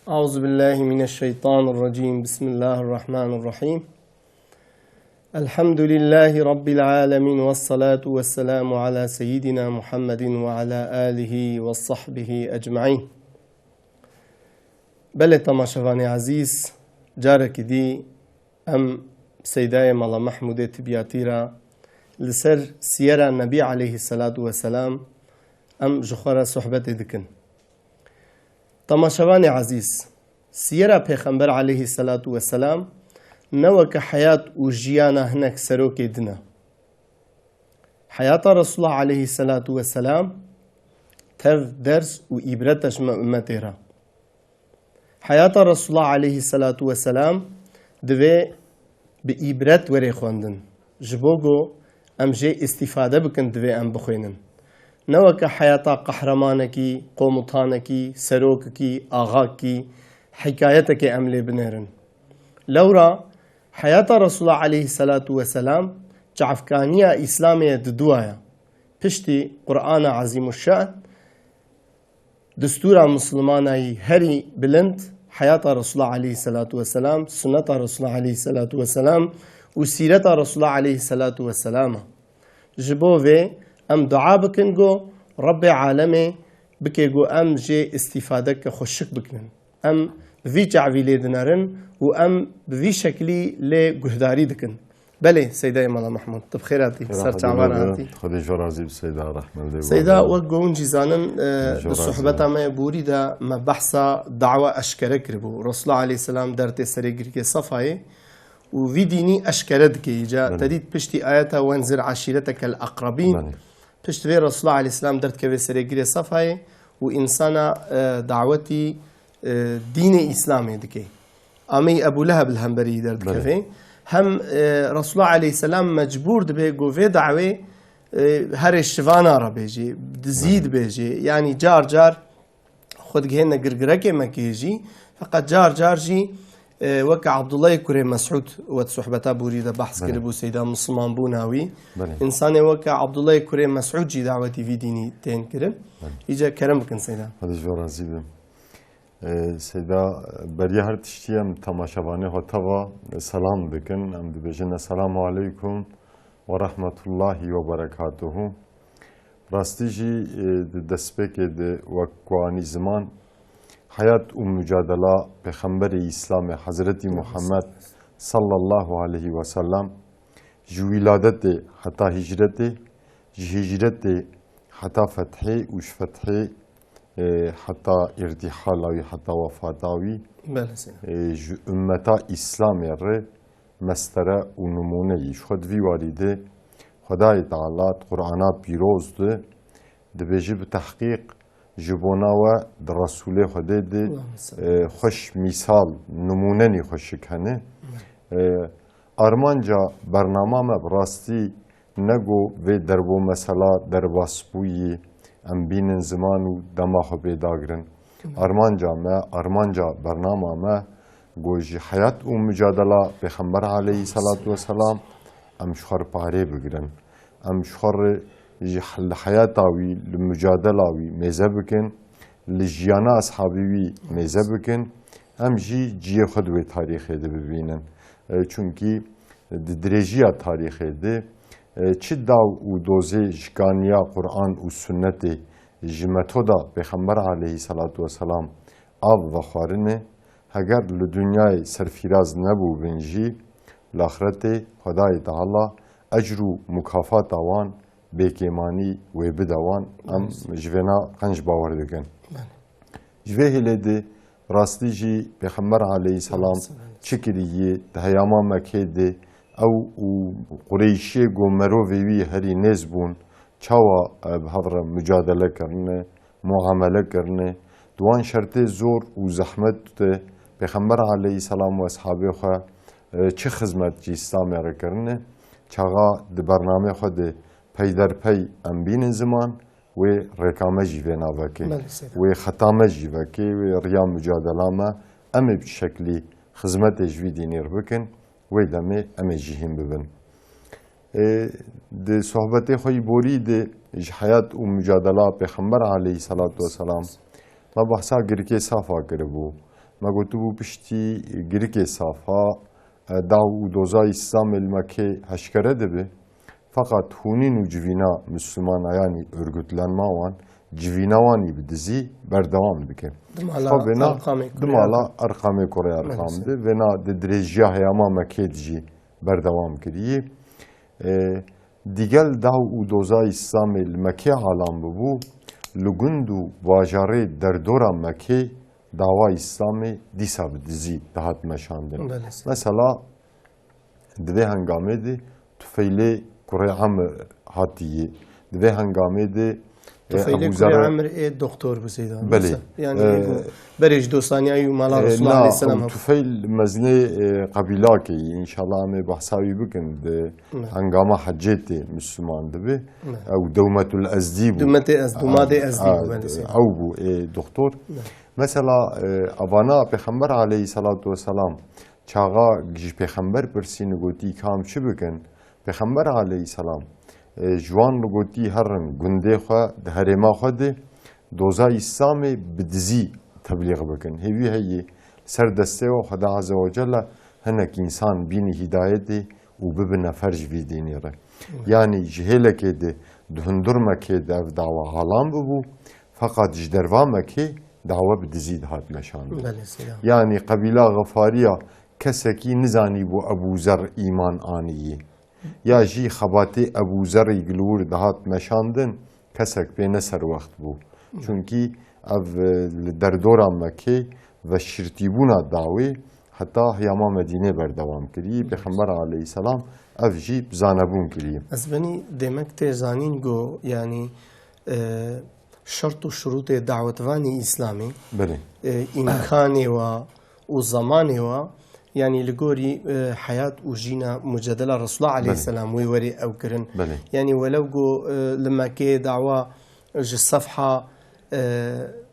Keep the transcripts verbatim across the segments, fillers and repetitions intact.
أعوذ بالله من الشيطان الرجيم. بسم الله الرحمن الرحيم. الحمد لله رب العالمين، والصلاة والسلام على سيدنا محمد وعلى آله وصحبه أجمعين. Belê temaşevanê ezîz, carekî dî em Seydayê Mala Mehmûdê Tibiyatî re li ser siyera Nebî aleyhisselatu vesselam em ji xwe re sohbetê dikin. Temaşevanê ezîz, siyera Pêxember aleyhisselatu vesselam ne weke heyat û jiyana hinek serokê din e. Heyata Resulullah aleyhisselatu vesselam tev ders û îbret e ji me ummetê re. Heyata Resulullah aleyhisselatu vesselam divê bi îbret were xwendin. Ji bo ku em jê îstîfade bikin divê em bixwînin. Ne weke heyata qehremanekî, komutanekî, serokekî, axakî, hikayetekê em lê binêrin. Lewra heyata Resulullah aleyhisselatu vesselam çavkaniya Îslamê ye di duwa ye. Piştî Qur'ana Ezîmuşşe'n, destûra Mislimanayî herî bilind heyata Resulullah aleyhisselatu vesselam, sunneta Resulullah aleyhisselatu vesselam û sîreta Resulullah aleyhisselatu vesselam e. Ji bo vê em dua bikin ku Rebbê alemê bike ku em jê îstîfadeke xweşik bikinin. Em bi vî çavî lê dinerin û em bi vî şeklî lê guhdarî dikin. Belê, Seydayê Mala Mehmûd, tu bi xêr hatî, ser çavan hatî. Xwedê ji we razî bi Seyda Rehmendê. Seyda, wek ku hûn jî zanin, e, di sohbeta me ya borî de me behsa dawa eşkere kiribû. Resulullah aleyhisselam dertê serê girkê Sefayê û vî dînî eşkere dike. Îca te dît piştî ayeta "Wenzir aşîreteke el-aqrebîn". Pişt vê Resulullah aleyhisselam derdikeve serê girê Sefayê û însana, e, dawetî, e, dînê Îslamê dike. Ameyî Ebû Leheb li hemberî derdikeve. Hem, e, Resulullah aleyhisselam mecbûr dibe ku vê dawê, e, herê şivana re bêjê, dizî dibêjê. Yanî car car xwe digihêne girgirekê Mekê jî, feqet car car jî, e, weke Abdullahê kurê Mesûd wet sohbeta borî de behs kiribû, Seyda, Misliman bûna wî. Însanê weke Abdullahê kurê Mesûd jî dawetî vî dînî tên kirin. Îca kerem bikin, Seyda. Hadi ji we razî bim. E, Seyda, beriya her tiştî em temaşevanê xwe teva selam dikin. Em dibêjin, "Esselamu aleykum ve rahmetullahi ve berekatuhu." Rastî jî, e, di destpêkê de wek ku anî ziman, heyat û mucadela Pêxemberê Îslamê Hezretî Muhammed sallallahu aleyhi ve sellem ji wîladetê heta hicretê, ji hicretê heta fethê û ji fethê, e, heta îrtîhala wî, heta wefata wî, Belê, Seyda. E, ji ummeta Îslamê re mestere û nimûne yî. Ji xwe di vî warî de Xwedayê Teala di Qur'ana pîroz de dibêje bi tehqîq ji bona we di Resûlê Xwedê de, Allahümme salli. E, xweş mîsal, nimûnenî xweşik hene. E, armanca bernama me bi rastî ne ku vê derbo mesela derbas bûyî, em bînin ziman û dema xwe pê dagirin. Armanca me, armanca bernama me, ku ji heyat û mucadela Pêxember aleyhî selatu weselam em ji xwe re parê bigirin. Em ji xwe re ji he-, li heyata wî, li mucadela wî mêze bikin, li jiyana eshabî wî mêze bikin. Em jî ciyê xwe di wê tarîxê de bibînin. E, çunkî di dirêjiya tarîxê de, e, çi daw û dozê ji kaniya Quran û Sunnetê, ji metoda Pêxember aleyhî selatu weselam av vexwarine, heger li dinyayê serfîraz nebûbin jî, li axretê Xwedayê Teala ecr û mukafata wan bêkêmanî wê bide wan. Em ji vêna qenc bawer dikin. Ji vê hêlê de rastî jî Pêxember aleyhî selam çi kirî yê di heyama Mekê de ew û Qureyşiyê ku merovê wî herî nêz bûn, çawa, e, bi hev re mucadele kirine, muamele kirine, di wan şertê zor û zehmet de Pêxember aleyhî selam û eshabê xwe, e, çi xizmet ji Îslamê re kirine, çaxa di bernamê xwe de peyderpey em bînin ziman, wê rêka me jî vê navekê, Belê, Seyda. Wê xeta me jî vekê, wê riya mucadela me, em ê bi çi şeklî xizmetê ji vî dînî re bikin, wê demê em ê jî hîn bibin. Ê, di sohbetê xwe yî borî de ji heyat û mucadela Pêxember aleyhî selatu weselam me behsa girkê Safa kiribû. Me gotibû piştî girikê Safa, e, daw û doza Îslamê li Mekkê eşkere dibe. Feqat hûnîn û civîna Mislimanan, yanî örgütlenma wan, civîna wan î bi dizî berdewam dike. Di mala Xwe vêna Erqamê di kurê mala Erqam. Erqamê kurê Erqam Belê. Di vêna di dirêjiya heyama Mekkê de jî berdewam kirî. E, digel daw û doza Îslamê li Mekkê alam bibû, li gund û bajarê derdora Mekkê dawa Îslamê dîsa bi dizî dihat meşandin. Belê, seyda. Mesela, di vê hengamê de Tufeylê kurê Emr hatiyê. Di vê hengamê de, e, Tufeylê Ebu kurê Zer Emr ê doktor bû, seyda. Belê. Mesela, yani, E, ê ku berê ji dostaniya wî û mala e, Resulullah na, aleyhisselam ew hebû. Tufeyl mezinê, e, qebîlakê yî. Înşallah em ê behsa wî bikin. Di Ne. hengama hecê tê Müslüman dibe. Ne. Ew Dewmetul Ezdî bû. Dewmetê Ez-, Dewmadê A, Ezdî a, bû, belê, seyda. Ew bû, ê, doktor. Ne. Mesela, e, evana Pêxember aleyhissalatu vesselam çaxa ji Pêxember pirsîn, gotî, kam çi bikin? Pêxember aleyhisselam, e, ji wan li gotî, herin gundê xwe, di herêma xwe de doza Îslamê bi dizî teblîx bikin. Hêvî heye ser destê we Xweda Azze ve Celle hinek însan bînî hîdayetê û bibine fer ji vî dînî re. Yanî ji hêlekê de di hundir Mekkê de ev dawa alan bibû, feqat ji derva Mekkê dawa bi dizî dihat meşandin. Belê, seyda. Yanî qebîla Xifariya kesekî nizanîbû Ebû Zer îman anî yî. Ya jî xebatê Ebû Zerî li wir dihat meşandin, kesek pê ne serwext bû. Çunkî ev, e, li derdora Mekkê veşirtîbûna dawê heta heyama Medînê berdewam kirî. Pêxember aleyhisselam ev jî bi zanebûn kirî. Ez benî demek tê zanîn ku, yanî, e, şert û şurûtê dawetvanê Îslamê, Belê. e, îmkanê wa û zemanê wa, yanî li gorî, e, heyat û jîna mucedela Resulullah Belê. aleyhisselam wê werê ew kirin. Belê. Yanî welew ku, e, li Mekkeyê dawa ji sefha, e,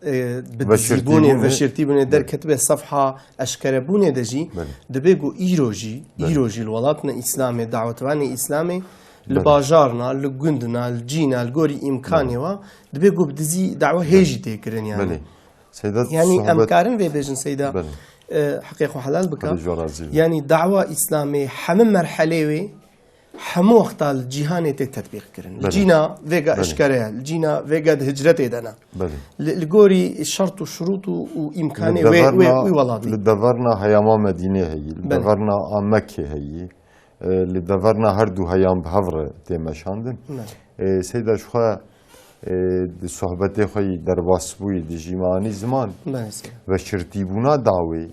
e, bi Veşirtîbûnê, dizîbûnê. veşirtîbûnê Belê. derketibe sefha eşkerebûnê de jî, Belê. dibê ku îro jî, Belê. îro jî li welatna Îslamê, dawetvanê Îslamê, li Belê. bajarna, li gundna, li cîna, li gorî îmkanê Belê. wa, dibê ku bi dizî dawa hê Belê. jî tê kirin, yanî. Belê. Seyda, Yanî em sohbet karin vê bêjin, Seyda, Belê. e, heqê xwe helal bike. Xwedê ji we razî be. Yanî dawa Îslamê hemû merhelê wê, hemû wexta li cîhanê tê tetbîq kirin. Li Belê. cîna vêga Belê. eşkere ye, li cîna vêga di hicretê de ne. Belê. Li, li gorî şert û şurût û, û îmkanê Li wê, wê, deverna, wê welatî. li deverna heyama Medînê heyî, li Belê. deverna a Mekkê heyî, e, li deverna her du heyam bi hev re tê meşandin. Belê. E, Seyda, ji xwe, e, di sohbetê xwe yî derbasbûyî di jî me anî ziman. Belê, Seyda. Veşirtîbûna dawê,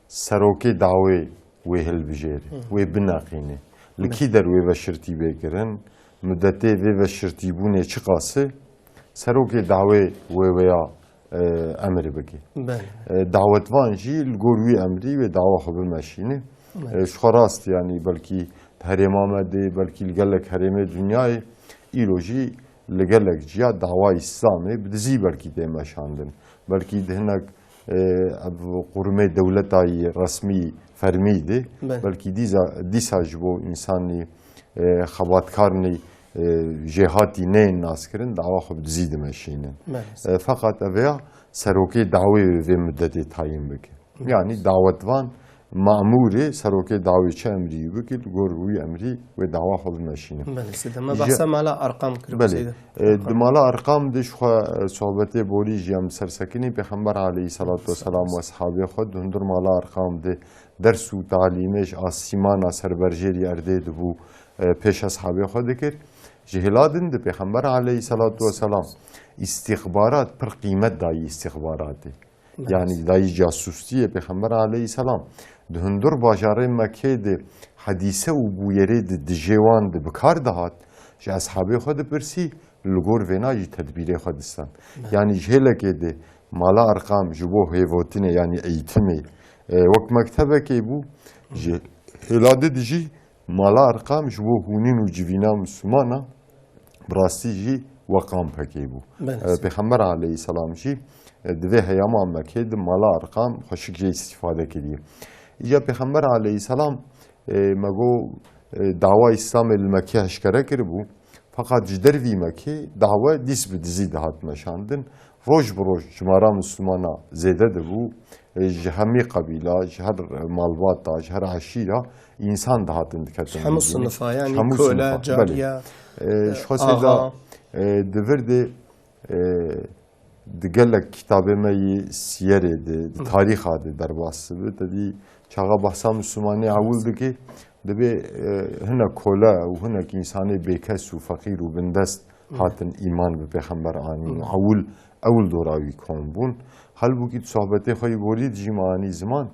serokê dawê wê hilbijêre, Hı. wê bineqîne. Li Belê. kî der wê veşirtî bê kirin? Mudetê vê veşirtîbûnê çiqas e? Serokê dawê wê wêya, e, emir bike. Belê. E, dawetvan jî li gor wî emrî wê dawa xwe bimeşîne. Belê. E, ji xwe rast, yanî belkî di herêma me de, belkî li gelek herêmê dinyayê, îro jî li gelek ciya dawa Îslamê bi dizî belkî tê meşandin. Belkî di hinek, e, ev qurmê dewletayî resmî fermî de, Belê. belkî dîza-, dîsa ji bo însanî, e, xebatkarnî, e, jêhatî neyên naskirin, dawa xwe bi dizî dimeşînin. Belê. E, feqat ev ya serokê dawê vê mudetê tayîn bike. Belê. Yanî dawetvan mamûrê serokê dawê çi emrî bike, li gor wî emrî wê dawa xwe bimeşîne. Belê, Seyda. Me Ji- behsa mala Erqam kir, Belê. Seyda. E, Erqam. Di mala Erqam de ji xwe, e, sohbetê borî jî em sersekinî Pêxember aleyhissalatu vesselam û eshabê xwe di hundir mala Erqam de ders û talîmê ji asîmana serberjêrî erdê dibû, e, pêş eshabê xwe dikir. Ji hêla din de Pêxember aleyhissalatu vesselam îstîxbarat pir qîmet dayî îstîxbaratê. Belê. Yanî dayî casûstiyê Pêxember aleyhisselam. Di hundir bajarê Mekkê de hedîse û bûyerê di dijê wan de bi kar dihat, ji eshabê xwe dipirsî, li gor vêna jî tedbîrê xwe distan. Belê. Yanî ji hêlekê de mala Erqam ji bo hêvotinê, yanî eğitimê, e, wek mektebekê bû, ji hêla din jî mala Erqam ji bo hûnîn û civîna Mislimana bi rastî jî we kampekê bû. Belê. E, Pêxember aleyhisselam jî, e, di vê heyama Mekkê di mala Erqam xweşik jê îstîfade kiriye. Îca Pêxember aleyhisselam, e, me got, e, dawa Îslamê li Mekkê eşkere kiribû. Feqat ji dervî Mekkê dawa dîs bi dizî dihat meşandin. roj bi roj cimara Mislimana zêde dibû. E, ji hemî qebîla, ji her malbata, ji her eşîra însan dihatin diketin Ji hemû dînê. sinifa, yanî Ji hemû kole, sinifa, cariye, belê. E, e, ji xwe seyda, axa. e, di vir de, e, di gelek kitabê me yê siyerê de, di Hı. tarîxa de derbas dibe. Te dî çaxa behsa Mislimanê ewil dike, dibê, e, hinek kole û hinek însanê bêkes û feqîr û bindest Hı. hatin îman bi pêxember anîn û Hı. ewil, ewil dora wî kom bûn. Halbûkî di sohbetê xwe yî borî dijî me anî ziman,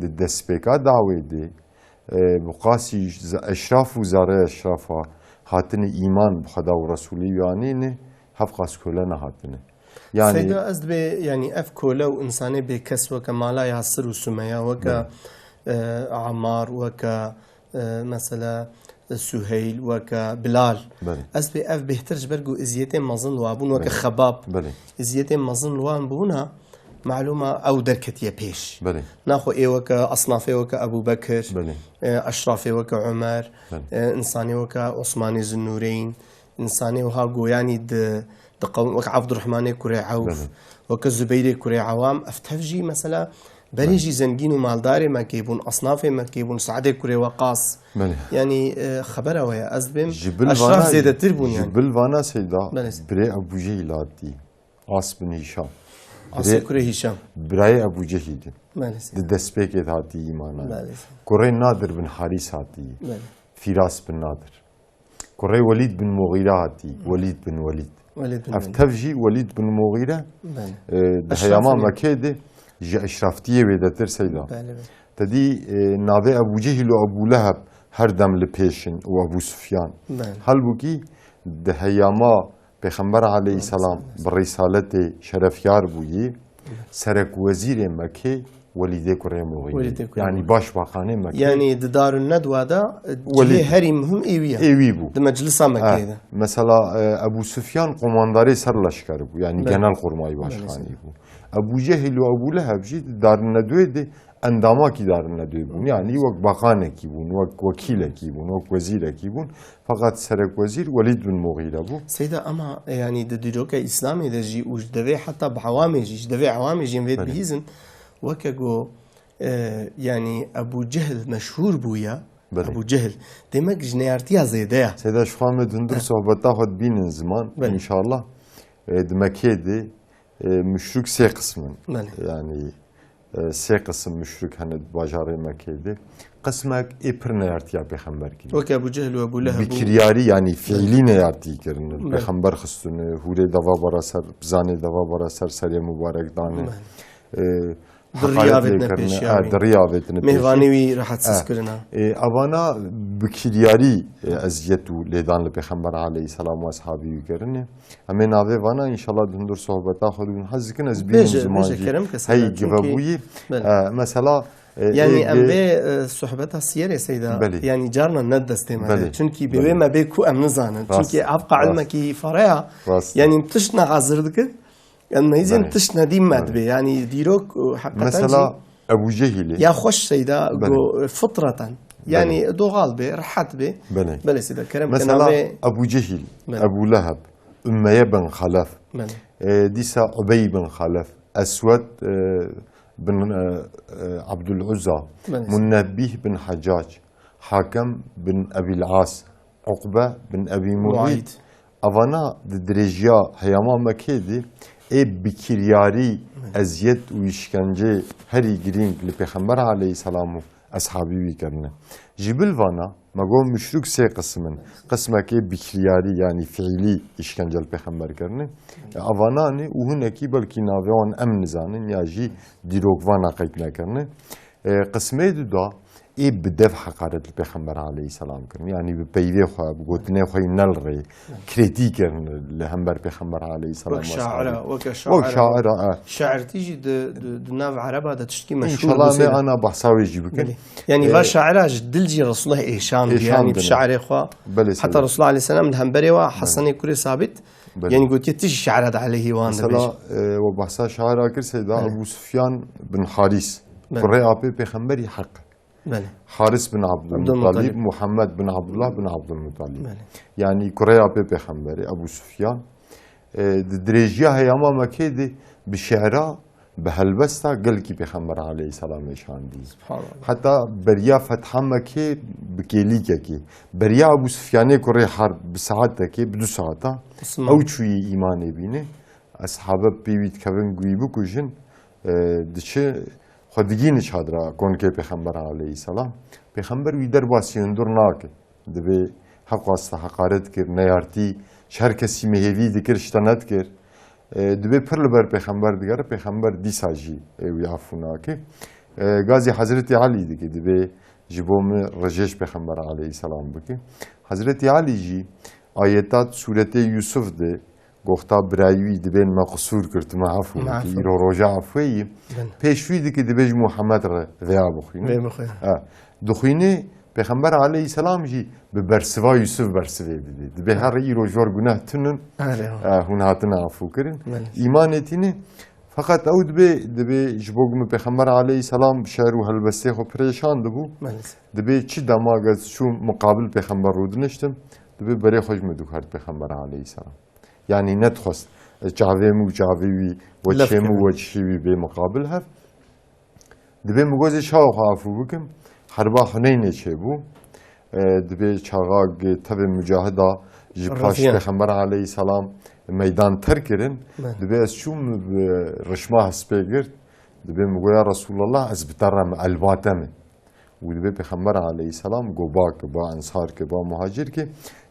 di destpêka dawê de, e, bi qasî z-, eşraf û zerê eşrafa hatine îman bi Xweda û Resûlê wî anîne, hevqas kole nehatine. Yani Seyda, ez dibê, yani ev kole û insanê bêkes weke mala Yasir û Sumeya, weke, Belê. e, Amar, weke, e, mesela, e, Suheyl, weke Bilal. Belê. Ez dibê ev bêhtir ji ber ku eziyetên mezin li wa bûn, weke Belê. Xebab. Belê. Eziyetên mezin li wan bûna, malûma ew derketiye pêş. Belê. Naxwe ê weke, esnafê weke Ebû Bekir, Belê. e, eşrafê weke Omer, Belê. e, insanê weke Osmanê Zinnûreyn, insanê wiha goyanî di, di qewm, weke Ebdurrehmanê kurê Ewf, Belê. weke Zubeyrê kurê Ewam, ev tev jî mesela berê Belê. jî zengîn û maldarê Mekê bûn, esnafê Mekê bûn, Se'dê kurê Weqas. Belê. Yanî, e, xebera we ye, ez dibêm Ji bil eşraf vana, zêdetir bûn ji yanî. bil vana Seyda, Belê. birê Ebû Cehîl hatî. As bin Hîşam. Asê Birê-, kurê Hîşam. birayê Ebû Cehîl in. Belê seyda. Di destpêkê de hatî îmana. Belê seyda. Kurê Nadir bin Harîs hatî. Belê. Fîras bin Nadir. Kurê Welîd bin Muxîre hatî. Hı. Welîd bin Welîd. Welîd bin Ev Welîd. tev jî Welîd bin Muxîre, Belê. e, di Eşrafê heyama ne? Mekê de ji eşraftiyê wêdetir seyda. Belê, belê. Te dî, e, navê Ebû Cehîl û Ebû Leheb her dem li pêş in û Ebû Sufyan. Belê. Halbûkî di heyama Pêxember aleyhisselam Aleyhisselam. bi rîsaletê şerefyar bûyî, serek wezîrê Mekê Welîdê kurê Muxîrê. Welîdê kurê Yani Muxîrê. başbakanê Mekê. Yani di Darun Nedwa de, e, Welîd. cihê herî muhim ê wî ye. Ê wî bû. Di meclisa Mekê Ha, de. mesela, e, Ebû Sufyan qomandarê ser leşker bû. Yani Belê. genel kurmay Belê, başkanî seyda. bû. Ebû Cehil û Ebû Leheb jî di Darun Nedwê de endamakî Darun Nedwê bûn. Yani wek bakanekî bûn, wek wekîlekî bûn, wek wezîrekî bûn. Feqet serekwezîr Welîd bin Muxîre bû. Seyda, ama, e, yani di dîroka Îslamê de jî û ji devê heta bi ewamê jî, ji devê ewamê jî em vê Belê. dibihîzin, weke ku, e, yani Ebû Cehil meşhûr bûye, Belê. Ebû Cehil, demek ji neyartiya zêde ye. Seyda, ji xwe em ê di hundir Eh. sohbeta xwe dibînin ziman, Belê. înşallah. E, di Mekê de, e, muşrik sê qism in. Belê. Yani, e, sê qisim muşrik hene di bajarê Mekê de. Qismek ê pir neyartiya pêxember kirî. Weke Ebû Cehil û Ebû Leheb û Bi kiryarî, yani fiîlî neyartî kirin. Belê. Pêxember xistine, hûrê deva bara ser, bizanê deva bara ser serê mubarek dane. Belê. E, Di riya haqaret lê vêtine kirine, pêşiya e, wî. di riya vêtine pêşiya. Mêvanê wî rehetsiz E, kirine. e, evana bi kiryarî, e, eziyet û lêdan li Pêxember aleyhisselam û eshabî wî kirine. Em ê navê vana, înşallah, di hundir sohbeta xwe de hûn hez dikin, ez bînim Bêje, ziman bêje, jî kerem ke hey Seyda, give çünkü bûyî. Belê. E, mesela, e, Yani ê, em ê vê, e, sohbeta siyerê Seyda, Belê. yani carna ne destê me Belê. de. Çünkü bê Belê. wê me bê ku em nizanin. Rast. Çünkü evqa Rast. ilmekî fareya, Rast. yani em tişt ne hazir dikin, em meyzên Belê. tişt nedîm me Belê. dibê. Yani dîrok, e, heqeten Mesela jî Ebû Cehîlê. ya xweş Seyda Belê. go, e, fitreten. Yani Belê. doğal bê, rehet bê. Belê. Belê Seyda, kerem ke Mesela navê Ebû Cehîl, Belê. Ebû Leheb, Ummeye bin Xelef, Belê. e, dîsa Ubey bin Xelef, Eswed, e, bin, e, e, Abdul Uzza, Belê. Munebbih bin Heccac, Hakem bin Ebil As, Uqbe bin Ebî Muît. Muît. Evana di dirêjiya heyama Mekê de ê bi kiryarî Belê. eziyet û îşkence herî girîng li Pêxember aleyhisselam û eshabî wî kirine. Ji bil vana, me got muşrik sê qisim in. Qismekê bi kiryarî, yani fiîlî îşkence li Pêxember kirine. E, evana ne û hinekî belkî navê wan em nizanin ya jî dîrokvana qeyd nekirine. E, qismê du da ê bi dev heqaret li Pêxember aleyhisselam kirin. Yani bi peyvê xwe, bi gotinê xwe yî ne li rê, kirêtî kirin li hember Pêxember aleyhisselam Wek û şaira, eshabî. weke Wek şaira. şaira, e. Şairtî jî di, di, di nav Ereba de tiştkî meşhûr Înşallah bû me Seyda. ana behsa wê jî bikin. Belê. Yani E, va şaira ji dil jî Resulullah êşan, Êşan yani bi dine. şairê xwe. Belê Heta Seyda. Resulullah aleyhisselam li hemberê wa Belê. Hesenê kurê Sabit, Belê. yani gotiye tu jî şaira de aleyhî wan Mesela, dibêje. e, we behsa şaira kir Seyda, Belê. Ebû Sufyan bin Harîs. Belê. Kurê apê pêxemberî heq. Belê. Haris bin Abdulmuttalib, Abdulmuttalib. Muhammed bin Abdullah bin Abdulmuttalib. Belê. Yani kurê apê pêxemberê, Ebû Sufyan. E, di dirêjiya heyama Mekê de bi şi'ra, bi helbesta gelkî Pêxember aleyhisselam ê şandî. Subhanallah. Heta beriya fetha Mekê bi kêlîkekê, beriya Ebû Sufyanê kurê Harb bi saetekê, bi du saeta, Osman. Ew çûyî îmanê bîne. Eshabe pê wî dikevin, wî bikujin, e, diçi xwe digîni çadira konkê Pêxember aleyhisselam. Pêxember wî derbasî hundir nake. Dibê heqwasta heqaret kir, neyartî, ji her kesî mihêvî dikir, ji te nedikir. E, dibê pir li ber Pêxember digere, Pêxember dîsa jî, e, wî afû nake. E, gazî Hezretî Elî dike, dibê ji bo min rijêj Pêxember aleyhisselam bike. Hezretî Elî jî ayeta sûretê Yûsuf de, goxta birayî wî dibên me qisûr kir, tu me afû bikî, îro roja afûyê yî. Bin. Pêş wî dike dibê ji Muhammed re veya bixwîne. Vê bixwîne. Ha. Dixwîne, Pêxember aleyhisselam jî bi bersiva Yûsuf bersivê dide. Dibê her îro jor guneh tunin, Erê, ha. E, hûn hatine afû kirin. Belê. Îmanê tîne, feqet ew dibê, dibê ji bo ku min Pêxember aleyhisselam şer û helbestê xwe pirêşan dibû. Belê. Dibê çi dema gez çûm muqabil Pêxember rûdiniştim, dibê berê xwe ji min dikart Pêxember aleyhisselam. Yanî nedixwest, e, çavê min û çavê wî, we çê min û we çişê wî bê muqabil hev. Dibê min gozê çawa xwe afû bikim, herba Huneynê çêbû. E, dibê çaxa tevê mucahida ji paş Pêxember aleyhisselam meydan terk kirin. Belê. Dibê ez çûm, bi rişma hespê girt. Dibê min goya Resulallah, ez bi te re me, elbate min. Û dibê Pêxember aleyhisselam go ba ke, ba ensar ke, ba muhacir ke,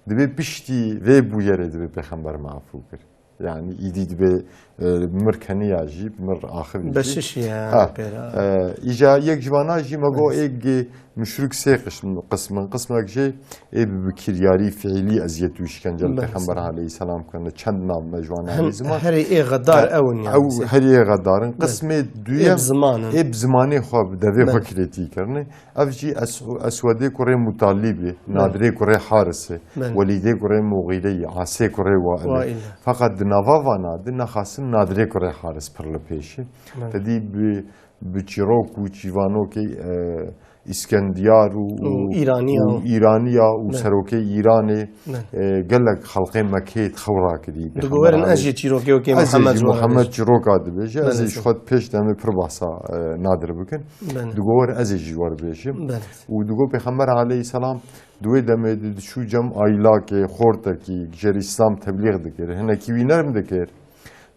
dibê piştî vê bûyerê dibê Pêxember me afû kir. Yanî îdî dibê, e, mir keniya jî, mir axivî jî. Beşiş ya, Ha, pêra. E, îca yek ji vana jî me go êk muşrik sê qism-, qismin, qismek jê ê bi, bi kiryarî fiilî eziyet û işkence li Pêxember aleyhisselam kene. Çend nav me ji wan herî ziman. Herî ê xedar ew in yani. Ew herî ê xedar in. Qismê duyem ê bi ziman in. Ê bi zimanê xwe, bi devê xwe kiretî kirine. Ev jî Es-, Eswedê kurê Mutalîbê, Belê. Nadirê kurê Harisê, Belê. Welîdê kurê Muxîreyê, Asê kurê Wailê. Wailê. Feqet di nava vana de nexasin Nadirê kurê Haris pir li pêşî. Belê. Te dî bi, bi çîrok û çîvanokê, e, Îskendiyar û, û Îraniya û Îraniya û Belê. Serokê Îranê, Belê. E, gelek xelqê Mekê xew rakirî. Digo werin ez jî çîrokê wekê Muhammed ji wan Muhammed çîroka dibêje, ez ê ji xwe pêş demê pir bahsa, e, Nadir bikin. Belê. Digo wer ez ê jî wer bêjim. Belê. Û digo Pêxember aleyhisselam di wê demê de diçû cem aylakê, xortekî, ji Îslam teblîx dikir. Hinekî wî nerm dikir.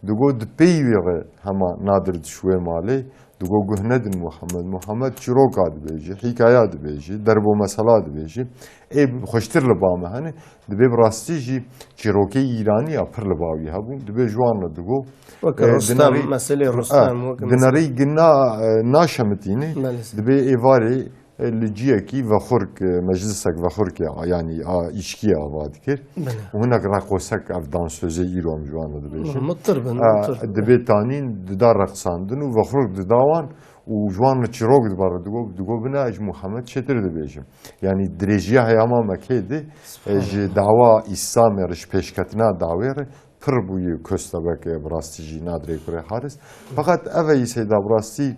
Digo di pey wî re hema Nadir diçû wê malê. Digo guh nedin Muhammed. Muhammed çîroka dibêje, hîkaya dibêje, derb û mesela dibêje. Ê xweştir li ba me hene. Dibê bi rastî jî çîrokê Îranî ya pir li ba wî hebûn. Dibê ji wan re digo, Weke e, Rustem, dinarî, meselê e, Rustem, weke dinarî meselê gina, e, naşemitîne. Belê. Dibê êvarê, e, li ciyekî vexurk, e, meclisek vexurkê, a, yanî a îşkiyê ava dikir. Belê. Û hinek reqosek ev dansözê îro em ji wan re dibêjin. Mutir bin, E, mutir bin. Dibê tanîn dida reqsandin û vexurk dida wan û ji wan re çîrok dibare, digo, digo bina ez ji Muhammed çêtir dibêjim. Yanî dirêjiya heyama Mekê de, e, ji Subhanallah. Dawa Îslamê re, ji pêşketina dawê re pir bûyî köstebek, e, bi rastî jî Nadirê kurê Haris. Feqet ev e, Seyda, bi rastî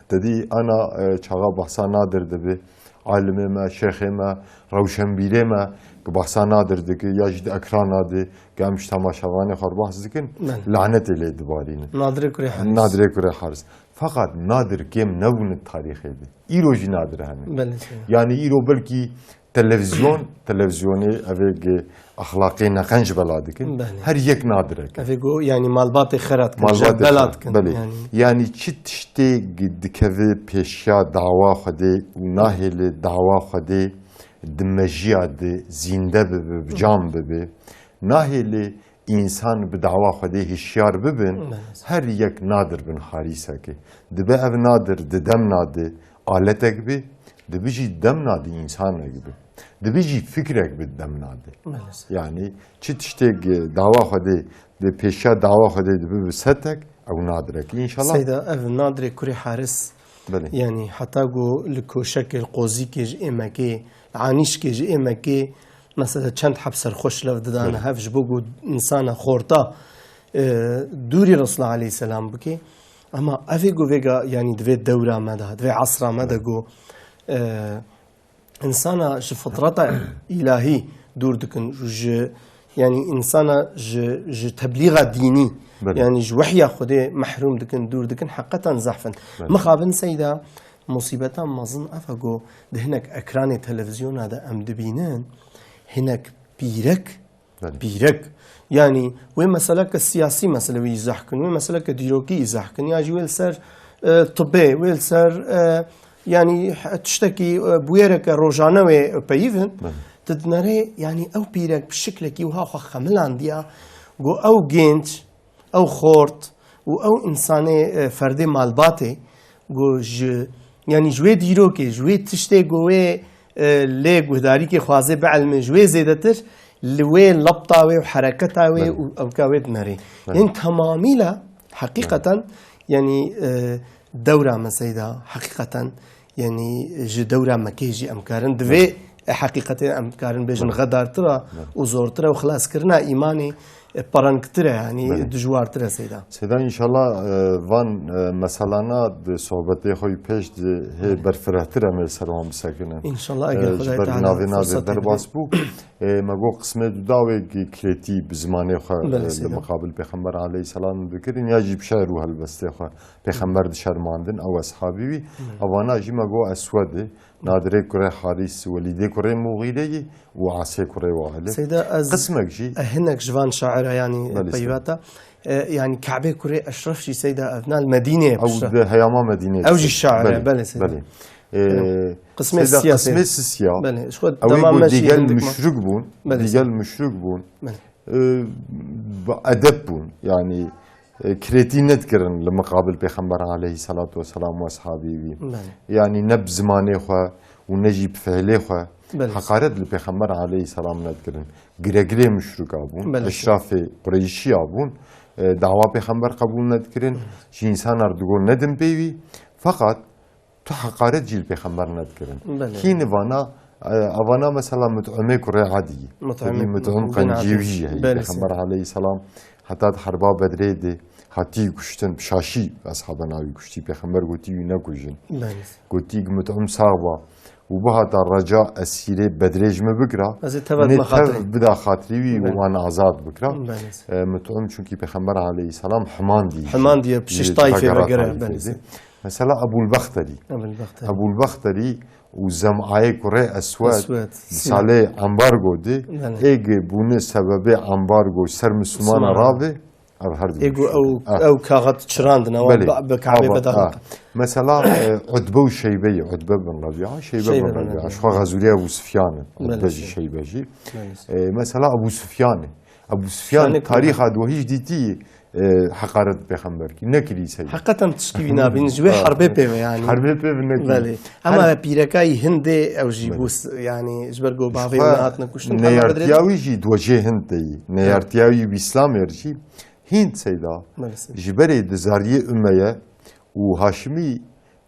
te dî ana, e, çaxa behsa Nadir dibe, alimê me, şêxê me, rewşenbîrê me, ki behsa Nadir dike, ya jî di ekrana de, ki em ji temaşevanê xwe re behs dikin, Belê. Lanetê lê dibarînin. Nadirê kurê Haris. Nadirê kurê Haris. Feqet Nadir kêm nebûne tarîxê de. Îro jî Nadir hene. Belê, seyda. Yanî îro belkî televîzyon, televîzyonê evê gi exlaqê neqenc bela dikin. Belê. Her yek Nadirek e. Evê go, yanî malbatê xera dikin, Malbatê jebela xera, dikin, belê. Yanî. Yanî çi tiştê gi dikeve pêşiya dawa Xwedê û nahêle dawa Xwedê di mejiya de zînde bibe, bi can bibe. Nahêle însan bi dawa Xwedê hişyar bibin, Belê. Her yek Nadir bin Harîsek e. Dibe ev Nadir di demna de aletek bi, dibe jî demna de însanek bi. Dibe jî fikrek bi demna de. Belê. Yanî çi tiştek, e, dawa Xwedê, di pêşiya dawa Xwedê dibe bi setek, ew Nadirek. Înşallah. Seyda, ev Nadirê kurê Haris Belê. Yanî heta ku li koşekê, li qozîkê ji êmekê, li anîşkê ji êmekê, mesela çend heb serxweş lev didane Belê. Hev ji bo ku însana xorta, e, dûrî Resûl aleyhisselam bike. Ama evê ku vêga, yanî di vê dewra me de, di vê esra me de Belê. Ku, e, Însana ji fitreta îlahî dûr dikin, ji Yani insana ji, ji teblîxa dînî, Belê. yani ji wehya Xwedê mehrûm dikin, dûr dikin, heqetan zehf in. Belê. Mixabin seyda, musîbeta mezin ev e ku di hinek ekranê televîzyona de em dibînin, hinek pîrek, Belê. pîrek. Yani wê meseleke siyasî mesele wî îzah kin, wê meseleke dîrokî îzah kin, ya jî wê li ser, e, tibê, wê li ser, e, yani, tiştekî, e, bûyereke rojane wê peyivin. Belê. Tu dinerê, yani ew pîrek bi şiklekî wiha xwe xemilandiya, ku ew genç, ew xort û ew insanê, e, ferdê malbatê, ku ji, yani ji wê dîrokê, ji wê tiştê ku wê, e, lê guhdarîkê xwazê bielmê ji wê zêdetir, li wê lepta wê û hereketa wê Belê. û ewka wê dinerê. Belê. Yên temamî le heqîqeten, yani, e, dewra me seyda, heqîqeten, yani ji dewra Mekê jî em karin. Divê Belê. e, heqîqetê em karin bêjin Belê. xedartir e Belê. û zortir e û xilaskirina îmanê, e, perengtir e, yani Belê. dijwartir e seyda. Seyda, înşallah, e, van, e, meselana di sohbetê xwe yî pêş di hê Belê. berfirehtir em ê li ser wan bisekinin. Înşallah, E, eger ji Xwedayê ber Teala navê navê firsat derbas bû. E, me got qismê duda wê ki-, kiretî bi zimanê xwe, Belê, e, li seyda. miqabil Pêxember aleyhisselam dikirin, ya jî bi şe'r û helbestê xwe Pêxember dişermandin, ew eshabî wî. Belê. Evana jî me got Eswedê, Nadirê kurê Harîs, Welîdê kurê Muxîreyî û Asê kurê Wailê. Seyda, ez Qismek jî e, hinek ji van şaira, yani Belê, peyvata, e, yani Kabe kurê Eşref jî seyda ev nal Medînê Ew pişta. di heyama Medînê Ew jî dişe. şair e, Belê, belê, seyda. belê. E, Belê. Qismê seyda siyasê. qismê sisiya. Belê, ji xwe Ew ê temam ku me jî dîgel hindik ma- muşrik bûn, Belê, dîgel seyda. muşrik bûn. Belê. E, bi edeb bûn. Yani, e, kiretî nedikirin li miqabil Pêxember aleyhisselatu vesselam û eshabî wî. Belê. Yani ne bi zimanê xwe û ne jî bi fiilê xwe Belê. heqaret li Pêxember aleyhisselam nedikirin. Giregirê muşrika bûn, Belê. eşrafê Qureyşiya bûn. E, dawa Pêxember qebûl nedikirin. Ji însanar digot nedin pê wî. Feqat tu heqaret jî li Pêxember nedikirin. Belê. Kî nivana, e, evana mesela Mut'imê kurê Edî. Mut'im Edî Mut'im bin Qencî Edî. wî jî heyî. Belê, Pêxember seyda. aleyhisselam heta di herba Bedrê de hatî kuştin, bi şaşî eshaba navî kuştî. Pêxember gotî wî nekujin. Belê. Gotî Mut'im sax ba. Û bihata reca esîrê Bedrê ji min bikira. Ez ê teva Nê dima tev xatirê. bida xatirî wî û Belê. wan azad bikira. Belê. E, Mut'im çunkî Pêxember aleyhisselam hemandî. Hemandî ye, pişt Yê Taîfê vegera vegera, Taîfê belê. de. Mesela Ebul Bexterî. Ebul Bexterî. Ebul Bexterî û Zem'ayê kurê Eswed Eswed, di sî. salê ambargo de, Belê. êgê bûne sebebê ambargo ser Mislimana Mislimana. rabe, ev her du Êgo muşrik. ew, Ah. ew kaxet çirandin, ewa Belê. bi, bi Kabe Ava, vedaxin. ah. Mesela, e, Utbe û Şeybe ye, Utbe bin Rabia, Şeybe Şeybe bin bin Rabia. Rabia. Ji xwe xezûrê Ebu Sufyan e, Belê, Utbe jî, Şeybe. Şeybe jî. Belê, Şeybe. E, mesela Ebu Sufyan e. Ebu Sufyan Şanê tarîxa do hîç dîtî, e, heqaret pêxember kî. Nekirî seyda. Heqeten tişkî wî nabîn, ji wê Ha. herbê pê ve yani. Herbê pê ve nekirî. Belê. Ama Her- pîreka yî Hindê ew jî Belê. bû s-, yani ji ber ku bavê Ji wî xwe nehatine kuştin. Hema neyartiya Bedrê wî jî di wejê Hind de yî. Neyartiya wî bi Îslamê re jî. Hind seyda. Belê, seyda. Ji berê di zariyê Umeye û Haşimî